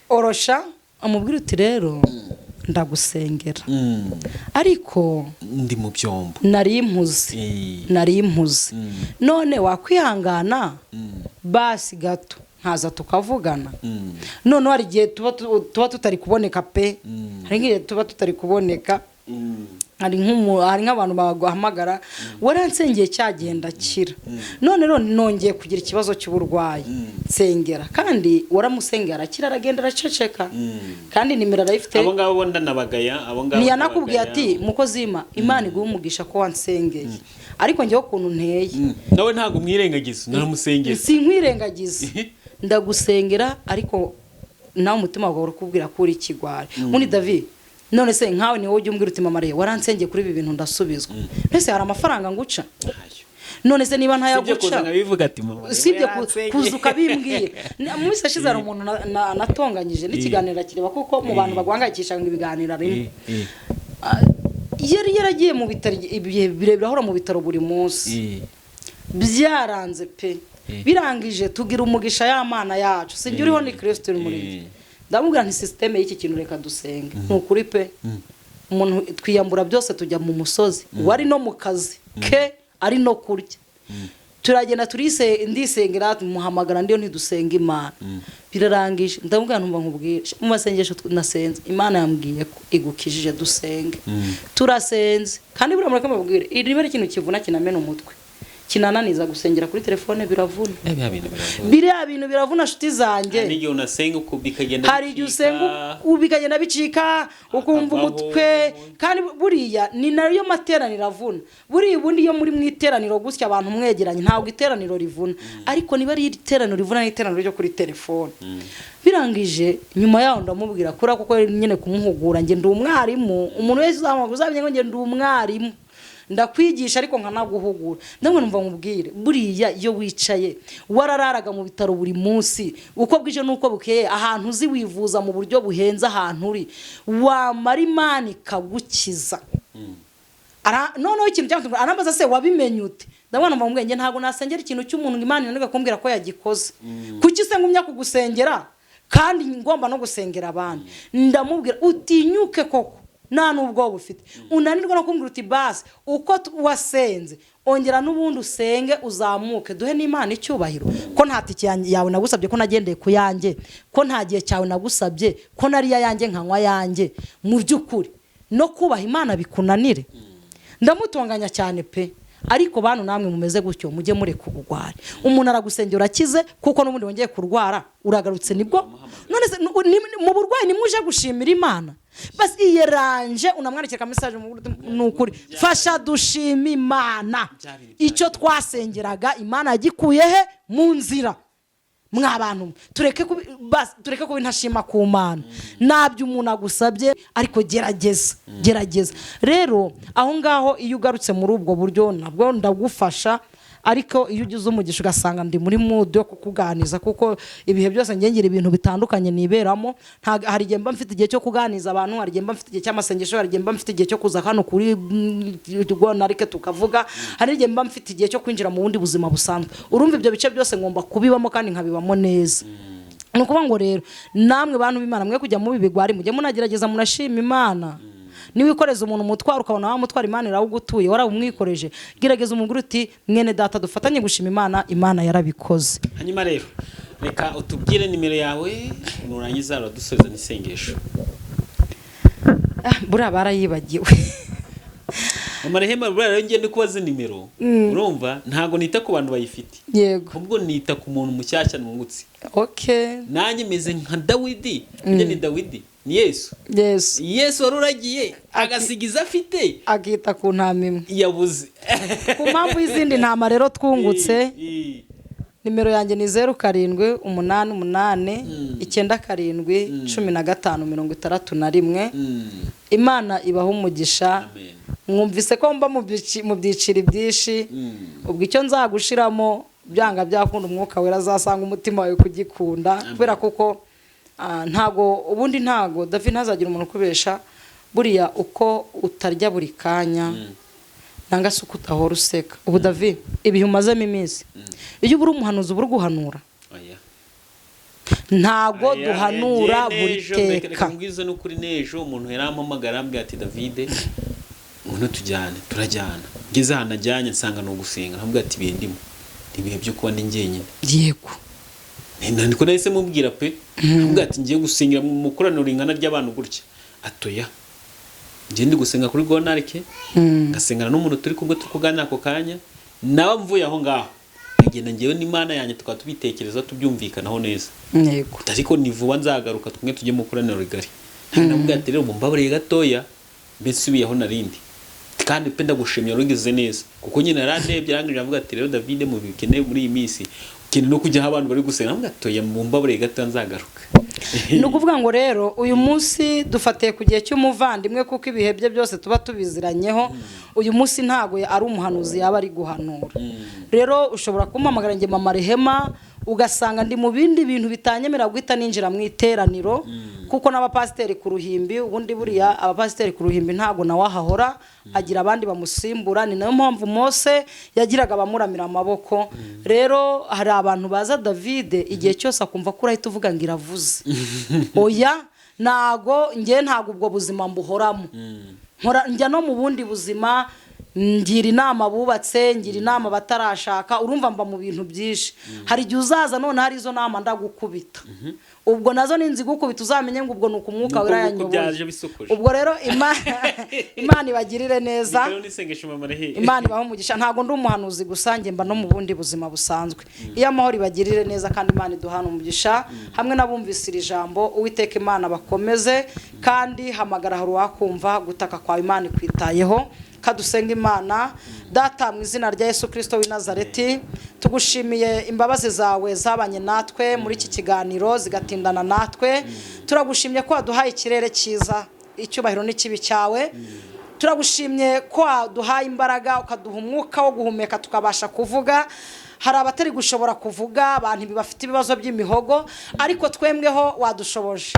orosha umubwire uti: "Rero ndagusengera, ariko ndi mu byombo." Nari mpuze. Nari mpuze, none wakwihangana basi gato nkaza tukavugana." Noneho hari igihe tuba tutari kuboneka pe, hari nk'igihe tuba tutari kuboneka. Hari nk'abantu baguhamagara: "Waransengeye cyagenda kira, none rero nongeye kugira ikibazo cy'uburwayi, nsengera." Kandi waramusengera arakira, aragenda, araceceka, kandi nimero arayifite. Abo ngabo bo ndanabagaya, abo ngabo Ntiyanakubwiye ndabagaya. ati: "Mukozi w'Imana, Imana iguhe umugisha ko wansengeye"? Ariko njyewe ukuntu nteye, Nawe ntabwo umwirengagiza, naramusengera. Sinkwirengagiza, ndagusengera, ariko nawe umutima wawe urakubwira ko uri ikigwari. Ubundi David, none se nkawe ni wowe ujya umbwira uti: "Mama Mariya, waransengeye kuri ibi bintu ndasubizwa." Mbese hari amafaranga nguca? Ntayo. None se niba Sibyo ntayaguca, kuza nkabivuga ati: "Mama usibye yaransengeye." kuza ukabimbwira. Mu minsi yashize hari umuntu natonganyije n'ikiganiro akireba, kuko mu bantu baguhangayikisha ngo ibiganiro arimo. Yari yaragiye mu bitaro ibihe birebire, ahora mu bitaro buri munsi, byaranze pe. Birangije tugira umugisha y'amana yacu, sinjye uriho, ni Kirisito uri muri njye. Ndamubwira nti: "Système y'iki kintu, reka dusenge." Ni ukuri pe, umuntu twiyambura byose, tujya mu musozi, wari no mu kazi ke, ari no kurya, turagenda turise, ndisengera, muhamagara ndiyo, ntidusenga Imana. Birarangije ndamubwira: "Ntumva nkubwire, mu masengesho nasenze Imana yambwiye ko igukijije, dusenge." Turasenze. Kandi buriya mureke mbabwire, iri riba ari ikintu kivuna, kinamena umutwe, kinananiza. Gusengera kuri telefone biravuna. Bya bintu biravuna. Biriya bintu biravuna, nshuti zanjye. Hari n'igihe unasenga bikagenda Hari igihe bicika. usenga bikagenda bicika, ukumva Akavaho. umutwe. Kandi buriya ni nayo materaniro avuna. Buriya ubundi iyo muri mu iteraniro gutya, abantu mwegeranye, ntabwo iteraniro rivuna, ariko niba ari iteraniro rivuna ni iteraniro ryo kuri telefone. Birangije nyuma yaho ndamubwira, kubera kuko nyine kumuhugura, njye ndi umwarimu. Umuntu wese uzamuha uzamenye ngo njye ndi umwarimu, ndakwigisha ariko nkanaguhugura. Ndamwe numva nkubwire, buriya iyo wicaye warararaga mu bitaro buri munsi, uko bwije n'uko bukeye, ahantu uzi wivuza mu buryo buhenze, ahantu uri, wamara Imana ikagukiza. Noneho ikintu cyangwa arambaza: "Se wabimenye ute?" Ndabona mu bwenge ntabwo nasengera ikintu cy'umuntu ngo Imana inanirwe kumbwira ko yagikoze. Kuki se ngumya kugusengera kandi ngomba no gusengera abandi? Ndamubwira: "Utinyuke koko, nta n'ubwoba ufite, unanirwa no kumbwira uti: 'Basi uko wasenze, ongera n'ubundi usenge uzamuke, duhe n'Imana icyubahiro,' ko nta tike yawe nagusabye, ko nagendeye ku yanjye, ko nta gihe cyawe nagusabye, ko nariya yanjye nkanywa yanjye, mu by'ukuri no kubaha Imana bikunanire?" Ndamutonganya cyane pe. Ariko bantu namwe mumeze gutyo, mujye mureka ubugwari. Umuntu aragusengera urakize, kuko n'ubundi wongeye kurwara uragarutse nibwo. None se mu burwayi nimuje gushimira Imana? Basi iyeranje unamwandikira ka message: "Ni ukuri fasha dushima Imana, icyo twasengeraga Imana yagikuye he mu nzira." Mwa bantu mwe, basi tureke kuba intashima ku Mana. Ntabyo umuntu agusabye, ariko gerageza, gerageza. Rero aho ngaho iyo ugarutse muri ubwo buryo, nabwo ndagufasha. Ariko iyo ugize umugisha ugasanga ndi muri mood yo kukuganiza, kuko ibihe byose ngira ibintu bitandukanye niberamo. Hari igihe mba mfite igihe cyo kuganiza abantu, hari igihe mba mfite igihe cy'amasengesho, hari igihe mba mfite igihe cyo kuza hano kuri Rwanarike tukavuga, hari igihe mba mfite igihe cyo kwinjira mu bundi buzima busanzwe. Urumva ibyo bice byose ngomba kubibamo kandi nkabibamo neza. Ni ukuvuga ngo rero namwe bantu b'Imana mwe kujya mubi bigwari, mujye munagerageza munashima Imana. Niwikoreza umuntu umutwaro, ukabona wa mutwaro Imana irawugutuye, warawumwikoreje, gerageza umugore uti: "Mwene data, dufatanye gushima Imana, Imana yarabikoze." Hanyuma rero reka utubwire nimero yawe, nurangiza uradusubiza n'isengesho. Ah, buriya barayibagiwe. Mama Rehema, buriya rero ngiye ndi kubaza nimero, urumva ntabwo nita ku bantu bayifite, Yego. ahubwo nita ku muntu mushyashya nungutse. Nanjye meze nka Dawidi. Njye ni Dawidi, ni Yesu. Yesu. Yesu wari uragiye agasiga izo afite, akita ku ntama imwe yabuze. Ku mpamvu y'izindi ntama rero twungutse, nimero yanjye ni 0788 97 15 61. Imana ibaha umugisha. Amen. Mwumvise ko mba mu byiciro byinshi. Ubwo icyo nzagushiramo, byanga byakunda Umwuka Wera azasanga umutima wawe kugikunda, kubera kuko ntago ubundi, ntago David, ntazagira umuntu ukubesha. Buriya uko utarya buri kanya, nanga se uko udahora useka. Ubu David, ibihe umazemo iminsi, iyo uba uri umuhanuzi, uba uri guhanura? Oya. Ntago Aya, duhanura njye buri n'ejo, reka teka. Mbwize n'ukuri, n'ejo umuntu yarampamagara, arambwira ati: "David, ngwino tujyane." Turajyana, ngeze ahantu ajyanye nsanga ni ugusenga. Nkamubwira ati: "Ibihe ndimo ni ibihe byo kuba ndi njyenyine." Niko nahise mubwira pe. Nkamubwira ati: "Ngiye gusengera mu koraniro ringana ry'abantu gutya." Atoya, njye ndi gusenga kuri Gonarike, ngasengana n'umuntu turi kumwe, turi kuganira ako kanya nawe. Mvuye aho ngaho nkagenda njyewe n'Imana yanjye, tukaba tubitekereza, tubyumvikanaho neza. Ariko ni vuba nzagaruka, tumwe tujye mu koraniro rigari. Namubwira ati: "Rero mumbabarire gatoya, mbe nsubiye aho narindi, kandi pe ndagushimye, warugize neza." Kuko nyine yarandebye, arangije avuga ati: "Rero David, mu bikeneye muri iyi minsi ukeneye no kujya aho abantu bari gusenga." Namubwira ati: "Oya, mumbabarire gatoya, nzagaruka." Ni ukuvuga ngo rero uyu munsi dufatiye ku gihe cy'umuvandimwe, kuko ibihe bye byose tuba tubiziranyeho. Uyu munsi ntabwo ari umuhanuzi yaba ari guhanura. Rero ushobora kumpamagara njye Mama Rehema, ugasanga ndi mu bindi bintu bitanyemerera guhita ninjira mu iteraniro, kuko n'abapasiteri ku ruhimbi, ubundi buriya abapasiteri ku ruhimbi ntabwo nawe ahahora, agira abandi bamusimbura. Ni nayo mpamvu Mose yagiraga abamuramira amaboko. Rero hari abantu baza Davide igihe cyose akumva ko urahita uvuga ngo iravuze. Oya, ntago njye, ntago ubwo buzima mbuhoramo. Nkora njya no mu bundi buzima, ngira inama abubatse, ngira inama abatarashaka. Urumva mba mu bintu byinshi. Hari igihe uzaza none hari izo nama ndagukubita, ubwo nazo ninzigukubita uzamenye ngo ubwo ni uku Umwuka Nuko Wera nguko yanyoboye. Byaje bisokoje. Ubwo rero Imana ibagirire neza. Rero n'isengesho, Mama Rehema. Imana ibahe umugisha. Ntabwo ndi umuhanuzi gusa, njye mba no mu bundi buzima busanzwe. Iyo amahoro ibagirire neza, kandi Imana iduhana umugisha hamwe n'abumvise iri jambo. Uwiteka Imana bakomeze, kandi hamagara, hari uwakumva gutaka kwawe. Imana ikwitayeho. Kadusenga Imana. Data, mu izina rya Yesu Kirisito w'i Nazareti, tugushimiye imbabazi zawe zabanye natwe muri iki kiganiro, zigatindana natwe. Turagushimye ko waduhaye ikirere cyiza, icyubahiro n'ikibi cyawe. Turagushimye ko waduhaye imbaraga, ukaduha umwuka wo guhumeka, tukabasha kuvuga. Hari abatari gushobora kuvuga, abantu bafite ibibazo by'imihogo, ariko twembweho wadushoboje.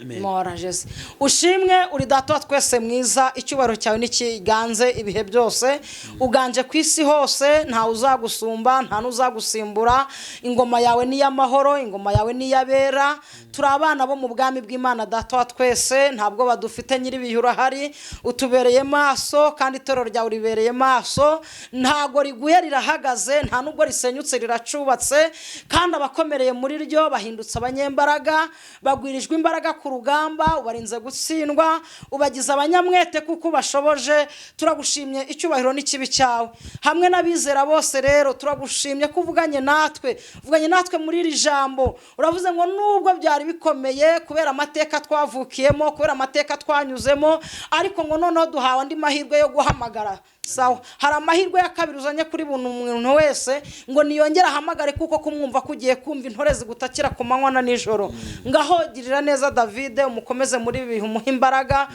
Amen. Mora Jesi ushimwe, uri Data wa twese mwiza. Icyubahiro cyawe ntikiganze ibihe byose. Uganje ku isi hose, ntawe uzagusumba, nta n'uzagusimbura. Ingoma yawe ni iy'amahoro, ingoma yawe ni iy'abera. Turi abana bo mu bwami bw'Imana Data wa twese, ntabwo badufite. Nyir'ibihe urahari, utubereye maso, kandi itorero ryawe ribereye maso. Ntago riguye, rirahagaze, nta nubwo risenyutse, riracubatse, kandi abakomereye muri ryo bahindutse abanyembaraga, bagwirijwe imbaraga ku rugamba. Ubarinze gutsindwa, ubagize abanyamwete kuko ubashoboje. Turagushimye, icyubahiro n'ikibi cyawe hamwe n'abizera bose. Rero turagushimye ko uvuganye natwe, uvuganye natwe muri iri jambo. Uravuze ngo nubwo byari bikomeye kubera amateka twavukiyemo, kubera amateka twanyuzemo, ariko ngo noneho duhawe andi mahirwe yo guhamagara. Sawa, hari amahirwe ya kabiri uzanye kuri buri muntu wese ngo niyongere ahamagare, kuko kumwumva ko ugiye kumva intore zigutakira ku manywa na nijoro. Ngaho girira neza Davide, umukomeze muri ibi bihe, umuhe imbaraga,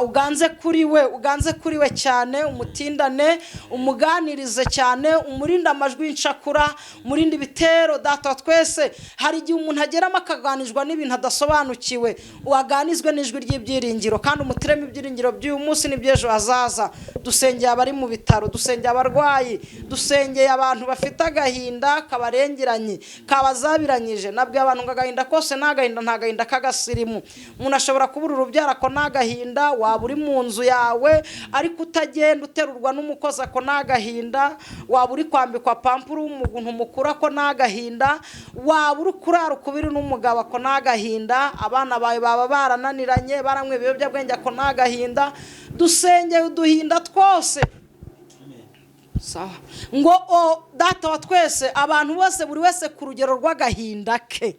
uganze kuri we, uganze kuri we cyane, umutindane, umuganirize cyane, umurinde amajwi y'incakura, umurinde ibitero. Data wa twese, hari igihe umuntu ageramo akaganizwa n'ibintu adasobanukiwe. Waganizwe n'ijwi ry'ibyiringiro, kandi umutiremo ibyiringiro by'uyu munsi n'iby'ejo hazaza. Dusengeye abari mu bitaro, dusengeye abarwayi, dusengeye abantu bafite agahinda kabarengeranye, kabazabiranyije. Nabwiye abantu ngo agahinda kose ni agahinda, nta gahinda k'agasirimu. Umuntu ashobora kubura urubyaro, ako ni agahinda. Waba uri mu nzu yawe ariko utagenda, uterurwa n'umukozi, ako ni agahinda. Waba uri kwambikwa pampuru umuntu mukuru, ako ni agahinda. Waba uri kurara ukubiri n'umugabo, ako ni agahinda. Abana bawe baba barananiranye, baranywa ibiyobyabwenge, ako ni agahinda. Dusengeye uduhinda twose. Sawa. Ngo o Data wa twese, abantu bose, buri wese ku rugero rw'agahinda ke,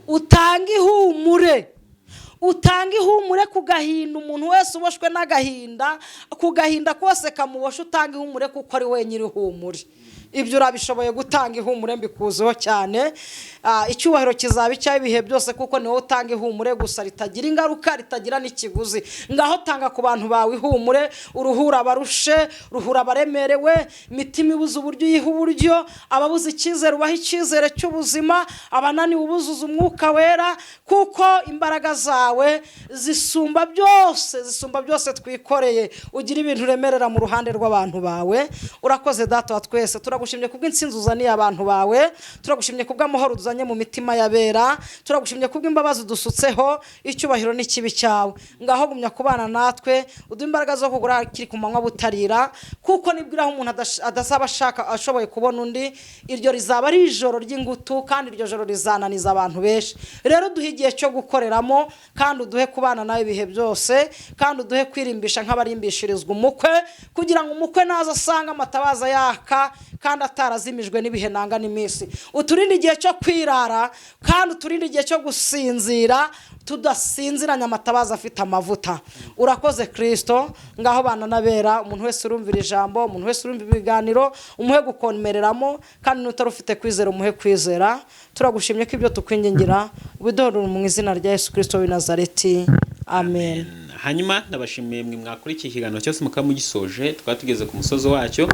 utanga ihumure, utanga ihumure ku gahinda. Umuntu wese uboshwe n'agahinda, ku gahinda kose kamuboshe, utanga ihumure, kuko ari we nyiri ihumure. Ibyo urabishoboye gutanga ihumure, mbikuzeho cyane. Icyubahiro kizaba icyawe ibihe byose, kuko ni wowe utanga ihumure gusa ritagira ingaruka, ritagira n'ikiguzi. Ngaho tanga ku bantu bawe ihumure, uruhura abarushe, ruhura abaremerewe, imitima ibuze uburyo uyiha uburyo, ababuze icyizere ubaha icyizere cy'ubuzima, abananiwe ubuzuza umwuka wera, kuko imbaraga zawe zisumba byose, zisumba byose twikoreye. Ugira ibintu uremerera mu ruhande rw'abantu bawe. Urakoze, Data wa twese. Turagushimye kubw'intsinzi uzaniye abantu bawe, turagushimye kubw'amahoro uzanye mu mitima y'abera, turagushimye kubw'imbabazi udusutseho. Icyubahiro n'ikibi cyawe. Ngaho gumya kubana natwe, uduhe imbaraga zo kugura kiri ku manywa butarira, kuko nibwira aho umuntu adazaba ashaka ashoboye kubona undi, iryo rizaba ari ijoro ry'ingutu, kandi iryo joro rizananiza abantu benshi. Rero uduhe igihe cyo gukoreramo, kandi uduhe kubana nawe ibihe byose, kandi uduhe kwirimbisha nk'abarimbishirizwa umukwe, kugira ngo umukwe naza asanga amatabaza yaka kandi atarazimijwe n'ibihe nanga n'iminsi. Uturinde igihe cyo kwirara, kandi uturinde igihe cyo gusinzira tudasinziranye amatabaza afite amavuta. Urakoze, Kirisito. Ngaho bana n'abera, umuntu wese urumvira ijambo, umuntu wese urumva ibiganiro, umuhe gukomereramo, kandi n'utari ufite kwizera umuhe kwizera. Turagushimye ko ibyo tukwingingira ubiduhorera, mu izina rya Yesu Kirisito w'i Nazareti, amen. Hanyuma ndabashimiye mwe mwakurikiye ikiganiro cyose mukaba mugisoje, twaba tugeze ku musozo wacyo.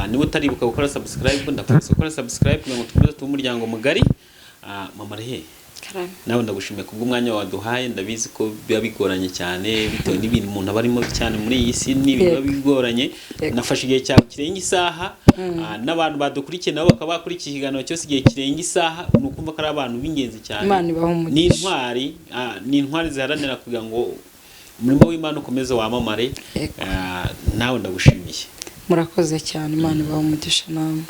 Niba utaribuka gukora subscribe, ndakwibutsa gukora subscribe kugira ngo dukomeze tube umuryango mugari. Mama Rehe, Karame. nawe ndagushimiye kubw'umwanya waduhaye. Ndabizi ko biba bigoranye cyane bitewe n'ibintu umuntu aba arimo cyane muri iyi si, n'ibintu biba bigoranye. Nafashe igihe cyawe kirenga isaha. N'abantu badukurikiye nabo bakaba bakurikiye ikiganiro cyose igihe kirenga isaha, ni ukumva ko ari abantu b'ingenzi cyane. Imana ibahe umugisha. Ni intwari, ni intwari ziharanira kugira ngo umurimo w'Imana ukomeze wamamare. Nawe ndagushimiye. Murakoze cyane, Imana ibahe umugisha namwe.